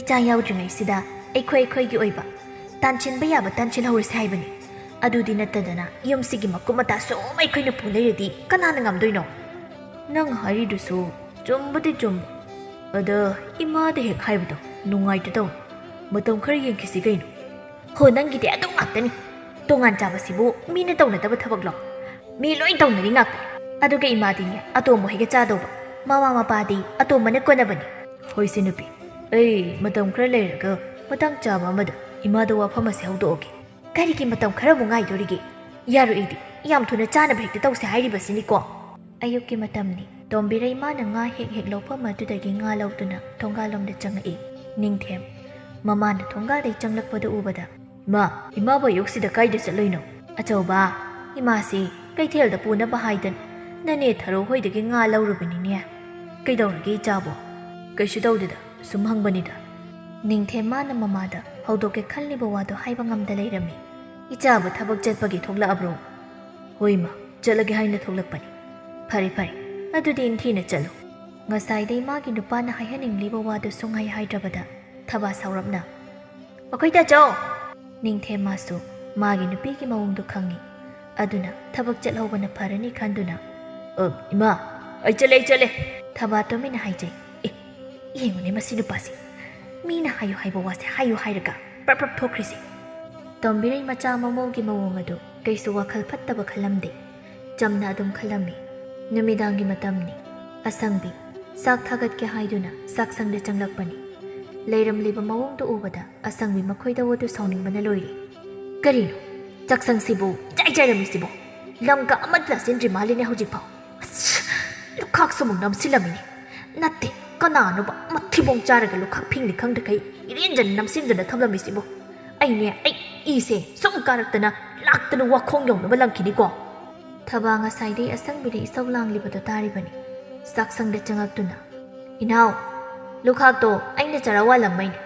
ꯏꯆꯥ ꯌꯥꯎꯗ꯭ꯔꯤꯉꯩꯁꯤꯗ ꯑꯩꯈꯣꯏ ꯑꯩꯈꯣꯏꯒꯤ ꯑꯣꯏꯕ ꯇꯥꯟꯁꯤꯟꯕ ꯌꯥꯕ ꯇꯥꯟꯁꯤꯜꯍꯧꯔꯁꯦ ꯍꯥꯏꯕꯅꯤ꯫ ꯑꯗꯨꯗꯤ ꯅꯠꯇꯗꯅ ꯌꯨꯝꯁꯤꯒꯤ ꯃꯀꯨꯞ ꯃꯇꯥ ꯁꯨꯝ ꯑꯩꯈꯣꯏꯅ ꯄꯨ ꯂꯩꯔꯗꯤ ꯀꯅꯥꯅ ꯉꯝꯗꯣꯏꯅꯣ?" "ꯅꯪ ꯍꯥꯏꯔꯤꯗꯨꯁꯨ ꯆꯨꯝꯕꯨꯗꯤ ꯆꯨꯝꯕ꯫ ꯑꯗ ꯏꯃꯥꯗ ꯍꯦꯛ ꯍꯥꯏꯕꯗꯣ ꯅꯨꯡꯉꯥꯏꯇꯦ ꯇꯧ꯫ ꯃꯇꯝ ꯈꯔ ꯌꯦꯡꯈꯤꯁꯤ ꯀꯩꯅꯣ꯫" "ꯍꯣ, ꯅꯪꯒꯤꯗꯤ ꯑꯗꯨ ꯉꯥꯛꯇꯅꯤ꯫ ꯇꯣꯉꯥꯟ ꯆꯥꯕꯁꯤꯕꯨ ꯃꯤꯅ ꯇꯧꯅꯗꯕ ꯊꯕꯛꯂꯣ? ꯃꯤ ꯂꯣꯏ ꯇꯧꯅꯔꯤ ꯉꯥꯛꯇꯅꯤ꯫ ꯑꯗꯨꯒ ꯏꯃꯥꯗꯤꯅꯦ ꯑꯇꯣꯝꯕ ꯍꯣꯏꯒ ꯆꯥꯗꯧꯕ꯫ ꯃꯃꯥ ꯃꯄꯥꯗꯤ ꯑꯇꯣꯝꯕꯅ ꯀꯣꯟꯅꯕꯅꯤ꯫" "ꯍꯣꯏꯁꯦ ꯅꯨꯄꯤ, ꯑꯩ ꯃꯇꯝ ꯈꯔ ꯂꯩꯔꯒ ꯃꯇꯥꯡ ꯆꯥꯕ ꯑꯃꯗ ꯏꯃꯥꯗ ꯋꯥꯐꯝ ꯑꯁꯦ ꯍꯧꯗꯣꯛꯑꯒꯦ꯫" "ꯀꯔꯤꯒꯤ ꯃꯇꯝ ꯈꯔꯃꯨꯛ ꯉꯥꯏꯗꯣꯔꯤꯒꯦ? ꯌꯥꯔꯣꯏ, ꯑꯩꯗꯤ ꯌꯥꯝ ꯊꯨꯅ ꯆꯥꯅꯕ ꯍꯦꯛꯇ ꯇꯧꯁꯦ ꯍꯥꯏꯔꯤꯕꯁꯤꯅꯤꯀꯣ꯫" ꯑꯌꯨꯛꯀꯤ ꯃꯇꯝꯅꯤ꯫ ꯇꯣꯝꯕꯤꯔꯩ ꯃꯥꯅ ꯉꯥ ꯍꯦꯛ ꯍꯦꯛ ꯂꯧꯐꯝ ꯑꯗꯨꯗꯒꯤ ꯉꯥ ꯂꯧꯗꯨꯅ ꯊꯣꯡꯒꯥꯜꯂꯣꯝꯗ ꯆꯪꯉꯛꯏ꯫ ꯅꯤꯡꯊꯦꯝ ꯃꯃꯥꯅ ꯊꯣꯡꯒꯥꯜꯗꯩ ꯆꯪꯂꯛꯄꯗꯨ ꯎꯕꯗ, "ꯏꯃꯥ, ꯏꯃꯥꯕꯨ ꯑꯌꯨꯛꯁꯤꯗ ꯀꯥꯏꯗ ꯆꯠꯂꯨꯏꯅꯣ?" "ꯑꯆꯧꯕ, ꯏꯃꯥꯁꯤ ꯀꯩꯊꯦꯜꯗ ꯄꯨꯅꯕ ꯍꯥꯏꯗꯅ ꯅꯅꯦ ꯊꯔꯣ ꯍꯣꯏꯗꯒꯤ ꯉꯥ ꯂꯧꯔꯨꯕꯅꯤꯅꯦ꯫" "ꯀꯩꯗꯧꯔꯒꯦ ꯏꯆꯥꯕꯣ?" "ꯀꯩꯁꯨ ꯇꯧꯗꯦꯗ, ꯁꯨꯝ ꯍꯪꯕꯅꯤꯗ꯫" ꯅꯤꯡꯊꯦꯝ ꯃꯥꯅ ꯃꯃꯥꯗ ꯍꯧꯗꯣꯛꯀꯦ ꯈꯜꯂꯤꯕ ꯋꯥꯗꯣ ꯍꯥꯏꯕ ꯉꯝꯗ ꯂꯩꯔꯝꯃꯤ꯫ "ꯏꯆꯥꯕꯨ ꯊꯕꯛ ꯆꯠꯄꯒꯤ ꯊꯣꯛꯂꯛꯑꯕ꯭ꯔꯣ?" "ꯍꯣꯏ ꯏꯃꯥ, ꯆꯠꯂꯒꯦ ꯍꯥꯏꯅ ꯊꯣꯛꯂꯛꯄꯅꯤ꯫" "ꯐꯔꯦ ꯐꯔꯦ, ꯑꯗꯨꯗꯤ ꯏꯟꯊꯤꯅ ꯆꯠꯂꯨ꯫" ꯉꯁꯥꯏꯗꯩ ꯃꯥꯒꯤ ꯅꯨꯄꯥꯅ ꯍꯥꯏꯍꯟꯅꯤꯡꯂꯤꯕ ꯋꯥꯗꯨ ꯁꯨꯡꯍꯥꯏ ꯍꯥꯏꯗ꯭ꯔꯕꯗ ꯊꯕꯥ ꯁꯥꯎꯔꯞꯅ, "ꯃꯈꯣꯏ ꯇꯥꯆꯧ!" ꯅꯤꯡꯊꯦꯝ ꯃꯥꯁꯨ ꯃꯥꯒꯤ ꯅꯨꯄꯤꯒꯤ ꯃꯑꯣꯡꯗꯨ ꯈꯪꯏ꯫ ꯑꯗꯨꯅ ꯊꯕꯛ ꯆꯠꯍꯧꯕꯅ ꯐꯔꯅꯤ ꯈꯟꯗꯨꯅ, "ꯑ, ꯏꯃꯥ, ꯑꯩ ꯆꯠꯂꯦ, ꯑꯩ ꯆꯠꯂꯦ!" ꯊꯕꯥ ꯇꯨꯃꯤꯟꯅ ꯍꯥꯏꯖꯩ꯫ "ꯑꯦ, ꯌꯦꯡꯉꯨꯅꯦ ꯃꯁꯤ ꯅꯨꯄꯥꯁꯦ꯫ ꯃꯤꯅ ꯍꯥꯏꯌꯨ ꯍꯥꯏꯕ ꯋꯥꯁꯦ ꯍꯥꯏꯌꯨ ꯍꯥꯏꯔꯒ ꯄ꯭ꯔꯞ ꯄ꯭ꯔꯞ ꯊꯣꯛꯈ꯭ꯔꯤꯁꯦ꯫" ꯇꯣꯝꯕꯤꯔꯩ ꯃꯆꯥ ꯃꯃꯧꯒꯤ ꯃꯑꯣꯡ ꯑꯗꯨ ꯀꯩꯁꯨ ꯋꯥꯈꯜ ꯐꯠꯇꯕ ꯈꯜꯂꯝꯗꯦ꯫ ꯆꯝꯅ ꯑꯗꯨꯝ ꯈꯜꯂꯝꯃꯤ꯫ ꯅꯨꯃꯤꯗꯥꯡꯒꯤ ꯃꯇꯝꯅꯤ꯫ ꯑꯁꯪꯕꯤ ꯆꯥꯛ ꯊꯥꯒꯠꯀꯦ ꯍꯥꯏꯗꯨꯅ ꯆꯥꯛꯁꯪꯗ ꯆꯪꯂꯛꯄꯅꯤ꯫ ꯂꯩꯔꯝꯂꯤꯕ ꯃꯑꯣꯡꯗꯨ ꯎꯕꯗ ꯑꯁꯪꯕꯤ ꯃꯈꯣꯏꯗ ꯑꯣꯠꯇꯨ ꯁꯥꯎꯅꯤꯡꯕꯅ ꯂꯣꯏꯔꯦ꯫ "ꯀꯔꯤꯅꯣ ꯆꯥꯛꯁꯪꯁꯤꯕꯨ ꯏꯆꯥꯏ ꯆꯥꯏꯔꯝꯃꯤꯁꯤꯕꯣ? ꯂꯝꯒ ꯑꯃꯠꯇ ꯂꯥꯁꯤꯟꯗ꯭ꯔꯤ ꯃꯥꯜꯂꯤꯅꯦ ꯍꯧꯖꯤꯛꯐꯥꯎ꯫ ꯑꯁ, ꯂꯨꯈꯥꯛꯁꯨ ꯑꯃꯨꯛ ꯅꯝꯁꯤꯜꯂꯝꯃꯤꯅꯦ꯫ ꯅꯠꯇꯦ, ꯀꯅꯥꯅꯣꯕ ꯃꯊꯤꯕꯣꯡ ꯆꯥꯔꯒ ꯂꯨꯈꯥꯛ ꯐꯤꯡꯅꯤ ꯈꯪꯗꯈꯩ ꯏꯔꯦꯟꯖꯟ ꯅꯝꯁꯤꯟꯗꯨꯅ ꯊꯝꯂꯝꯃꯤꯁꯤꯕꯣ? ꯑꯩꯅꯦ, ꯑꯩ ꯏꯁꯦ ꯁꯨꯝ ꯀꯥꯔꯛꯇꯅ ꯂꯥꯛꯇꯅ ꯋꯥꯈꯣꯡ ꯌꯧꯅꯕ ꯂꯪꯈꯤꯅꯤꯀꯣ꯫ ꯊꯕꯥ ꯉꯁꯥꯏꯗꯩ ꯑꯁꯪꯕꯤꯅ ꯏꯁꯧ ꯂꯥꯡꯂꯤꯕꯗꯨ ꯇꯥꯔꯤꯕꯅꯤ꯫ ꯆꯥꯛꯁꯪꯗ ꯆꯪꯉꯛꯇꯨꯅ, "ꯏꯅꯥꯎ, ꯂꯨꯈꯥꯛꯇꯣ ꯑꯩꯅ ꯆꯔꯥ ꯋꯥꯜꯂꯝꯕꯩꯅꯦ꯫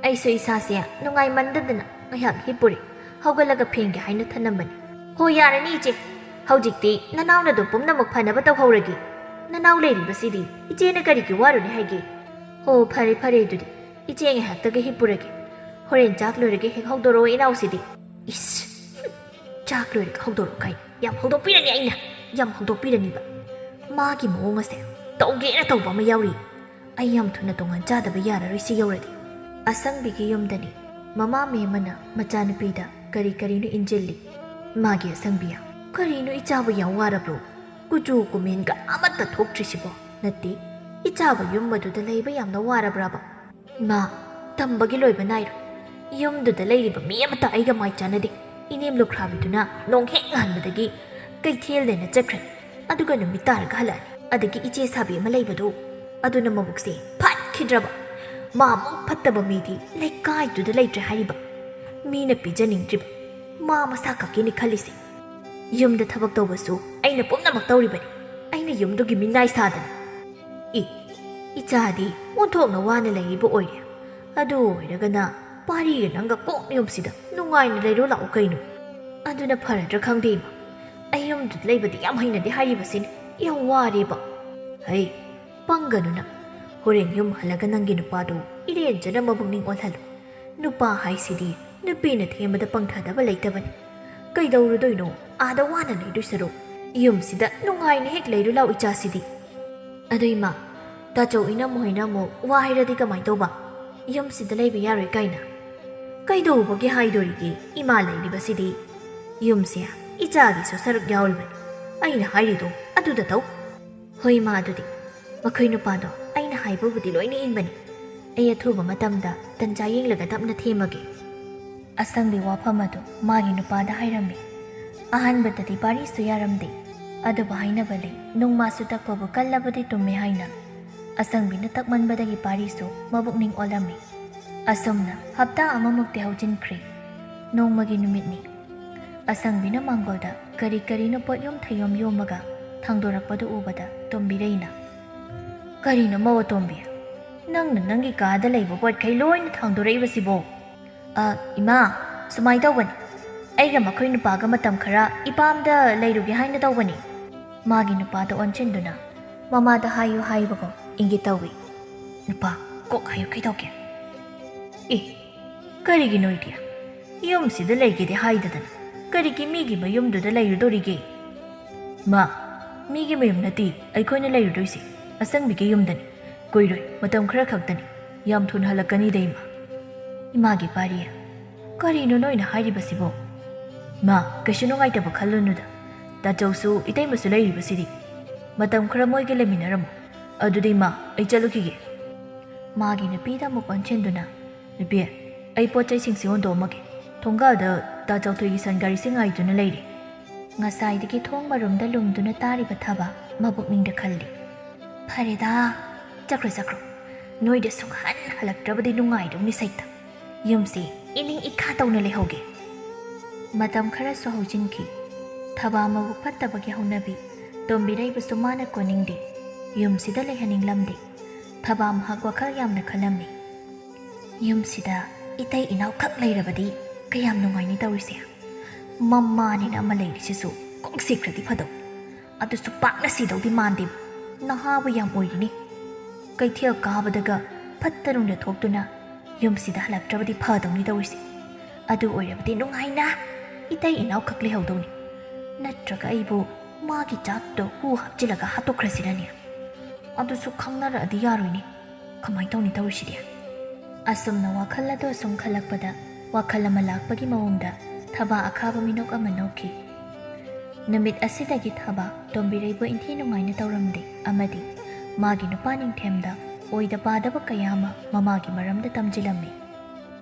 ꯑꯩꯁꯨ ꯏꯁꯥꯁꯦ ꯅꯨꯡꯉꯥꯏꯃꯟꯗꯗꯅ ꯉꯥꯏꯍꯥꯛ ꯍꯤꯞꯄꯨꯔꯦ꯫ ꯍꯧꯒꯠꯂꯒ ꯐꯦꯡꯒꯦ ꯍꯥꯏꯅ ꯊꯅꯝꯕꯅꯤ꯫" "ꯍꯣ, ꯌꯥꯔꯅꯤ ꯏꯆꯦ꯫ ꯍꯧꯖꯤꯛꯇꯤ ꯅꯅꯥꯎꯅꯗꯣ ꯄꯨꯝꯅꯃꯛ ꯐꯅꯕ ꯇꯧꯍꯧꯔꯒꯦ꯫ ꯅꯅꯥꯎ ꯂꯩꯔꯤꯕꯁꯤꯗꯤ ꯏꯆꯦꯅ ꯀꯔꯤꯒꯤ ꯋꯥꯔꯨꯅꯤ ꯍꯥꯏꯒꯦ?" "ꯍꯣ, ꯐꯔꯦ ꯐꯔꯦ, ꯑꯗꯨꯗꯤ ꯏꯆꯦ ꯉꯥꯏꯍꯥꯛꯇꯒ ꯍꯤꯞꯄꯨꯔꯒꯦ꯫ ꯍꯣꯔꯦꯟ ꯆꯥꯛ ꯂꯣꯏꯔꯒ ꯍꯦꯛ ꯍꯧꯗꯣꯔꯛꯑꯣ ꯏꯅꯥꯎꯁꯤꯗꯤ꯫" ꯏꯁ! ꯆꯥꯛ ꯂꯣꯏꯔꯒ ꯍꯧꯗꯣꯔꯛꯑꯣ ꯀꯥꯏꯅ ꯌꯥꯝ ꯍꯧꯗꯣꯛꯄꯤꯔꯅꯤ ꯑꯩꯅ꯫ ꯌꯥꯝ ꯍꯧꯗꯣꯛꯄꯤꯔꯅꯤꯕ꯫ ꯃꯥꯒꯤ ꯃꯑꯣꯡ ꯑꯁꯦ ꯇꯧꯒꯦꯅ ꯇꯧꯕ ꯑꯃ ꯌꯥꯎꯔꯤ꯫ ꯑꯩ ꯌꯥꯝ ꯊꯨꯅ ꯇꯣꯉꯥꯟ ꯆꯥꯗꯕ ꯌꯥꯔꯔꯣꯏ ꯁꯤ ꯌꯧꯔꯗꯤ꯫ ꯑꯁꯪꯕꯤꯒꯤ ꯌꯨꯝꯗꯅꯤ꯫ ꯃꯃꯥ ꯃꯦꯝꯃꯅ ꯃꯆꯥꯅꯨꯄꯤꯗ ꯀꯔꯤ ꯀꯔꯤꯅꯣ ꯏꯟꯖꯤꯜꯂꯤ꯫ ꯃꯥꯒꯤ ꯑꯁꯪꯕꯤꯌꯥ, ꯀꯔꯤꯅꯣ ꯏꯆꯥꯕꯨ ꯌꯥꯝ ꯋꯥꯔꯕ꯭ꯔꯣ? ꯀꯨꯆꯨ ꯀꯨꯃꯦꯟꯒ ꯑꯃꯠꯇ ꯊꯣꯛꯇ꯭ꯔꯤꯁꯤꯕꯣ? ꯅꯠꯇꯦ, ꯏꯆꯥꯕꯨ ꯌꯨꯝ ꯑꯗꯨꯗ ꯂꯩꯕ ꯌꯥꯝꯅ ꯋꯥꯔꯕ꯭ꯔꯕ? ꯏꯃꯥ, ꯇꯝꯕꯒꯤ ꯂꯣꯏꯕ ꯅꯥꯏꯔꯣꯏ꯫ ꯌꯨꯝꯗꯨꯗ ꯂꯩꯔꯤꯕ ꯃꯤ ꯑꯃꯠꯇ ꯑꯩꯒ ꯃꯥꯏ ꯆꯥꯟꯅꯗꯦ꯫ ꯏꯅꯦꯝ ꯂꯨꯈ꯭ꯔꯥꯕꯤꯗꯨꯅ ꯅꯣꯡ ꯍꯦꯛ ꯉꯥꯟꯕꯗꯒꯤ ꯀꯩꯊꯦꯜꯗꯅ ꯆꯠꯈ꯭ꯔꯅꯤ꯫ ꯑꯗꯨꯒ ꯅꯨꯃꯤꯠ ꯇꯥꯔꯒ ꯍꯜꯂꯛꯑꯅꯤ꯫ ꯑꯗꯒꯤ ꯏꯆꯦ ꯁꯥꯕꯤ ꯑꯃ ꯂꯩꯕꯗꯨ, ꯑꯗꯨꯅ ꯃꯕꯨꯛꯁꯦ ꯐꯠꯈꯤꯗ꯭ꯔꯕ꯫ ꯃꯥ ꯑꯃꯨꯛ ꯐꯠꯇꯕ ꯃꯤꯗꯤ ꯂꯩꯀꯥꯏꯗꯨꯗ ꯂꯩꯇ꯭ꯔꯦ ꯍꯥꯏꯔꯤꯕ꯫ ꯃꯤꯅ ꯄꯤꯖꯅꯤꯡꯗ꯭ꯔꯤꯕ꯫ ꯃꯥ ꯃꯁꯥ ꯈꯛꯀꯤꯅꯤ ꯈꯜꯂꯤꯁꯦ꯫ ꯌꯨꯝꯗ ꯊꯕꯛ ꯇꯧꯕꯁꯨ ꯑꯩꯅ ꯄꯨꯝꯅꯃꯛ ꯇꯧꯔꯤꯕꯅꯤ꯫ ꯑꯩꯅ ꯌꯨꯝꯗꯨꯒꯤ ꯃꯤꯅꯥꯏ ꯁꯥꯗꯅ꯫ ꯏ, ꯏꯆꯥꯗꯤ ꯑꯣꯟꯊꯣꯛꯅ ꯋꯥꯅ ꯂꯩꯔꯤꯕ ꯑꯣꯏꯔꯦ꯫ ꯑꯗꯨ ꯑꯣꯏꯔꯒꯅ ꯄꯥꯔꯤꯒ ꯅꯪꯒ ꯀꯣꯛ ꯌꯨꯝꯁꯤꯗ ꯅꯨꯡꯉꯥꯏꯅ ꯂꯩꯔꯣ ꯂꯥꯛꯎ ꯀꯩꯅꯣ꯫ ꯑꯗꯨꯅ ꯐꯔꯗ꯭ꯔꯥ ꯈꯪꯗꯦ ꯏꯃꯥ꯫ ꯑꯩ ꯌꯨꯝꯗꯨꯗ ꯂꯩꯕꯗꯤ ꯌꯥꯝ ꯍꯩꯅꯗꯦ ꯍꯥꯏꯔꯤꯕꯁꯤꯅꯤ꯫ ꯌꯥꯝ ꯋꯥꯔꯦꯕ꯫ ꯍꯩ, ꯄꯪꯒꯅꯨ ꯅꯪ꯫ ꯍꯣꯔꯦꯟ ꯌꯨꯝ ꯍꯜꯂꯒ ꯅꯪꯒꯤ ꯅꯨꯄꯥꯗꯨ ꯏꯔꯦꯟꯖꯅ ꯃꯕꯨꯛꯅꯤꯡ ꯑꯣꯜꯍꯜꯂꯨ꯫ ꯅꯨꯄꯥ ꯍꯥꯏꯁꯤꯗꯤ ꯅꯨꯄꯤꯅ ꯊꯦꯝꯕꯗ ꯄꯪꯊꯗꯕ ꯂꯩꯇꯕꯅꯤ꯫ ꯀꯩꯗꯧꯔꯨꯗꯣꯏꯅꯣ ꯑꯥꯗ ꯋꯥꯅ ꯂꯩꯗꯣꯏ ꯁꯔꯨꯛ? ꯌꯨꯝꯁꯤꯗ ꯅꯨꯡꯉꯥꯏꯅ ꯍꯦꯛ ꯂꯩꯔꯨ ꯂꯥꯎ ꯏꯆꯥꯁꯤꯗꯤ꯫ ꯑꯗꯨ ꯏꯃꯥ, ꯇꯥꯆꯧ ꯏꯅꯝ ꯍꯣꯏꯅ ꯑꯃꯨꯛ ꯋꯥ ꯍꯥꯏꯔꯗꯤ ꯀꯃꯥꯏ ꯇꯧꯕ? ꯌꯨꯝꯁꯤꯗ ꯂꯩꯕ ꯌꯥꯔꯣꯏ ꯀꯥꯏꯅ? ꯀꯩꯗꯧꯕꯒꯤ ꯍꯥꯏꯗꯣꯔꯤꯒꯦ? ꯏꯃꯥ ꯂꯩꯔꯤꯕꯁꯤꯗꯤ꯫ ꯌꯨꯝꯁꯦ ꯏꯆꯥꯒꯤꯁꯨ ꯁꯔꯨꯛ ꯌꯥꯎꯔꯤꯕꯅꯤ꯫ ꯑꯩꯅ ꯍꯥꯏꯔꯤꯗꯣ ꯑꯗꯨꯗ ꯇꯧ꯫ ꯍꯣꯏ ꯏꯃꯥ, ꯑꯗꯨꯗꯤ ꯃꯈꯣꯏ ꯅꯨꯄꯥꯗꯣ ꯑꯩꯅ ꯍꯥꯏꯕꯕꯨꯗꯤ ꯂꯣꯏꯅ ꯏꯟꯕꯅꯤ꯫ ꯑꯩ ꯑꯊꯨꯕ ꯃꯇꯝꯗ ꯇꯟꯖꯥ ꯌꯦꯡꯂꯒ ꯇꯞꯅ ꯊꯦꯝꯃꯒꯦ꯫ ꯑꯁꯪꯕꯤ ꯋꯥꯐꯝ ꯑꯗꯨ ꯃꯥꯒꯤ ꯅꯨꯄꯥꯗ ꯍꯥꯏꯔꯝꯃꯤ꯫ ꯑꯍꯥꯟꯕꯗꯗꯤ ꯄꯥꯔꯤꯁꯨ ꯌꯥꯔꯝꯗꯦ, ꯑꯗꯨꯕꯨ ꯍꯥꯏꯅꯕ ꯂꯩ, ꯅꯨꯡꯃꯥꯁꯨ ꯇꯛꯄꯕꯨ ꯀꯜꯂꯕꯗꯤ ꯇꯨꯝꯃꯦ ꯍꯥꯏꯅ꯫ ꯑꯁꯪꯕꯤꯅ ꯇꯛꯃꯟꯕꯗꯒꯤ ꯄꯥꯔꯤꯁꯨ ꯃꯕꯨꯛꯅꯤꯡ ꯑꯣꯜꯂꯝꯃꯤ꯫ ꯑꯁꯨꯝꯅ ꯍꯞꯇꯥ ꯑꯃꯃꯨꯛꯇꯤ ꯍꯧꯖꯤꯟꯈ꯭ꯔꯦ꯫ ꯅꯣꯡꯃꯒꯤ ꯅꯨꯃꯤꯠꯅꯤ꯫ ꯑꯁꯪꯕꯤꯅ ꯃꯥꯡꯒꯣꯜꯗ ꯀꯔꯤ ꯀꯔꯤꯅꯣ ꯄꯣꯠꯌꯣꯝ ꯊꯩꯌꯣꯝ ꯌꯣꯝꯃꯒ ꯊꯥꯡꯗꯣꯔꯛꯄꯗꯨ ꯎꯕꯗ ꯇꯣꯝꯕꯤꯔꯩꯅ, "ꯀꯔꯤꯅꯣ ꯃꯧ ꯑꯇꯣꯝꯕꯤ? ꯅꯪꯅ ꯅꯪꯒꯤ ꯀꯥꯗ ꯂꯩꯕ ꯄꯣꯠꯈꯩ ꯂꯣꯏꯅ ꯊꯥꯡꯗꯣꯔꯛꯏꯕꯁꯤꯕꯣ?" "ꯑ, ꯏꯃꯥ, ꯁꯨꯃꯥꯏꯅ ꯇꯧꯕꯅꯤ꯫ ꯑꯩꯒ ꯃꯈꯣꯏ ꯅꯨꯄꯥꯒ ꯃꯇꯝ ꯈꯔ ꯏꯄꯥꯝꯗ ꯂꯩꯔꯨꯒꯦ ꯍꯥꯏꯅ ꯇꯧꯕꯅꯤ꯫" ꯃꯥꯒꯤ ꯅꯨꯄꯥꯗ ꯑꯣꯟꯁꯤꯟꯗꯨꯅ ꯃꯃꯥꯗ ꯍꯥꯏꯌꯨ ꯍꯥꯏꯕꯒꯨꯝ ꯏꯪꯒꯤꯠ ꯇꯧꯏ꯫ "ꯅꯨꯄꯥ, ꯀꯣꯛ ꯍꯥꯏꯌꯨ ꯀꯩꯗꯧꯒꯦ?" "ꯑꯦ, ꯀꯔꯤꯒꯤꯅꯣ ꯏꯗꯤ? ꯌꯨꯝꯁꯤꯗ ꯂꯩꯒꯦꯗꯤ ꯍꯥꯏꯗꯗꯅ ꯀꯔꯤꯒꯤ ꯃꯤꯒꯤ ꯃꯌꯨꯝꯗꯨꯗ ꯂꯩꯔꯨꯗꯣꯔꯤꯒꯦ?" "ꯃꯥ, ꯃꯤꯒꯤ ꯃꯌꯨꯝ ꯅꯠꯇꯦ ꯑꯩꯈꯣꯏꯅ ꯂꯩꯔꯨꯗꯣꯏꯁꯦ, ꯑꯁꯪꯕꯤꯒꯤ ꯌꯨꯝꯗꯅꯤ꯫ ꯀꯨꯏꯔꯣꯏ, ꯃꯇꯝ ꯈꯔ ꯈꯛꯇꯅꯤ꯫ ꯌꯥꯝ ꯊꯨꯅ ꯍꯜꯂꯛꯀꯅꯤꯗ, ꯏꯃꯥ꯫" ꯏꯃꯥꯒꯤ ꯄꯥꯔꯤ꯫ "ꯀꯔꯤꯅꯣ ꯅꯣꯏꯅ ꯍꯥꯏꯔꯤꯕꯁꯤꯕꯣ?" "ꯃꯥ, ꯀꯩꯁꯨ ꯅꯨꯡꯉꯥꯏꯇꯕ ꯈꯜꯂꯨꯅꯨꯗ꯫ ꯇꯥꯆꯧꯁꯨ ꯏꯇꯩꯃꯁꯨ ꯂꯩꯔꯤꯕꯁꯤꯗꯤ꯫ ꯃꯇꯝ ꯈꯔ ꯃꯣꯏꯒ ꯂꯩꯃꯤꯟꯅꯔꯝꯃꯨ꯫ ꯑꯗꯨꯗꯤ ꯃꯥ, ꯑꯩ ꯆꯠꯂꯨꯈꯤꯒꯦ꯫" ꯃꯥꯒꯤ ꯅꯨꯄꯤꯗ ꯑꯃꯨꯛ ꯑꯣꯟꯁꯤꯟꯗꯨꯅ, "ꯅꯨꯄꯤ, ꯑꯩ ꯄꯣꯠ ꯆꯩꯁꯤꯡꯁꯤ ꯍꯣꯟꯗꯣꯛꯑꯝꯃꯒꯦ꯫ ꯊꯣꯡꯒꯥꯜꯗ ꯇꯥ ꯆꯥꯎꯊꯣꯏꯒꯤ ꯁꯟ ꯒꯥꯔꯤꯁꯤ ꯉꯥꯏꯗꯨꯅ ꯂꯩꯔꯦ꯫" ꯉꯁꯥꯏꯗꯒꯤ ꯊꯣꯡ ꯃꯔꯨꯝꯗ ꯂꯨꯝꯗꯨꯅ ꯇꯥꯔꯤꯕ ꯊꯕ ꯃꯕꯨꯛꯅꯤꯡꯗ ꯈꯜꯂꯤ, "ꯐꯔꯦꯗ, ꯆꯠꯈ꯭ꯔꯣ, ꯆꯠꯈ꯭ꯔꯣ꯫ ꯅꯣꯏꯗ ꯁꯨꯡꯍꯟ ꯍꯜꯂꯛꯇ꯭ꯔꯕꯗꯤ ꯅꯨꯡꯉꯥꯏꯗꯧꯅꯤ ꯁꯩꯇ꯫ ꯌꯨꯝꯁꯤ ꯏꯅꯤꯡ ꯏꯈꯥ ꯇꯧꯅ ꯂꯩꯍꯧꯒꯦ꯫" ꯃꯇꯝ ꯈꯔꯁꯨ ꯍꯧꯖꯤꯟꯈꯤ꯫ ꯊꯕ ꯃꯕꯨꯛ ꯐꯠꯇꯕꯒꯤ ꯍꯧꯅꯕꯤ ꯇꯣꯝꯕꯤꯔꯩꯕꯁꯨ ꯃꯥꯅ ꯀꯣꯟꯅꯤꯡꯗꯦ꯫ ꯌꯨꯝꯁꯤꯗ ꯂꯩꯍꯟꯅꯤꯡꯂꯝꯗꯦ꯫ ꯊꯕ ꯃꯍꯥꯛ ꯋꯥꯈꯜ ꯌꯥꯝꯅ ꯈꯜꯂꯝꯃꯤ꯫ "ꯌꯨꯝꯁꯤꯗ ꯏꯇꯩ ꯏꯅꯥꯎꯈꯛ ꯂꯩꯔꯕꯗꯤ ꯀꯌꯥꯝ ꯅꯨꯡꯉꯥꯏꯅꯤ ꯇꯧꯔꯤꯁꯦ꯫ ꯃꯃꯥꯅꯤꯅ ꯑꯃ ꯂꯩꯔꯤꯁꯤꯁꯨ ꯀꯣꯛ ꯁꯤꯈ꯭ꯔꯗꯤ ꯐꯗꯧ꯫ ꯑꯗꯨꯁꯨ ꯄꯥꯛꯅ ꯁꯤꯗꯧꯗꯤ ꯃꯥꯟꯗꯦ꯫ ꯅꯍꯥꯕꯨ ꯌꯥꯝ ꯑꯣꯏꯔꯤꯅꯤ꯫ ꯀꯩꯊꯦꯜ ꯀꯥꯕꯗꯒ ꯐꯠꯇ ꯅꯨꯡꯗ ꯊꯣꯛꯇꯨꯅ ꯌꯨꯝꯁꯤꯗ ꯍꯜꯂꯛꯇ꯭ꯔꯕꯗꯤ ꯐꯗꯧꯅꯤ ꯇꯧꯔꯤꯁꯦ꯫ ꯑꯗꯨ ꯑꯣꯏꯔꯕꯗꯤ ꯅꯨꯡꯉꯥꯏꯅ ꯏꯇꯩ ꯏꯅꯥꯎꯈꯛ ꯂꯩꯍꯧꯗꯧꯅꯤ꯫ ꯅꯠꯇ꯭ꯔꯒ ꯑꯩꯕꯨ ꯃꯥꯒꯤ ꯖꯥꯠꯇꯣ ꯍꯨ ꯍꯥꯞꯆꯤꯜꯂꯒ ꯍꯥꯠꯇꯣꯛꯈ꯭ꯔꯁꯤꯔꯅꯦ? ꯑꯗꯨꯁꯨ ꯈꯪꯅꯔꯛꯑꯗꯤ ꯌꯥꯔꯣꯏꯅꯦ꯫ ꯀꯃꯥꯏꯅ ꯇꯧꯅꯤ ꯇꯧꯔꯤꯁꯤꯗꯤ?" ꯑꯁꯨꯝꯅ ꯋꯥꯈꯜ ꯑꯗꯨ ꯁꯨꯝ ꯈꯜꯂꯛꯄꯗ ꯋꯥꯈꯜ ꯑꯃ ꯂꯥꯛꯄꯒꯤ ꯃꯑꯣꯡꯗ ꯊꯕ ꯑꯈꯥꯕ ꯃꯤꯅꯣꯛ ꯑꯃ ꯅꯣꯛꯈꯤ꯫ ꯅꯨꯃꯤꯠ ꯑꯁꯤꯗꯒꯤ ꯊꯕ ꯇꯣꯝꯕꯤꯔꯩꯕꯨ ꯏꯟꯊꯤ ꯅꯨꯡꯉꯥꯏꯅ ꯇꯧꯔꯝꯗꯦ ꯑꯃꯗꯤ ꯃꯥꯒꯤ ꯅꯨꯄꯥ ꯅꯤꯡꯊꯦꯝꯗ ꯑꯣꯏꯗ ꯄꯥꯗꯕ ꯀꯌꯥ ꯑꯃ ꯃꯃꯥꯒꯤ ꯃꯔꯝꯗ ꯇꯝꯖꯤꯜꯂꯝꯃꯤ꯫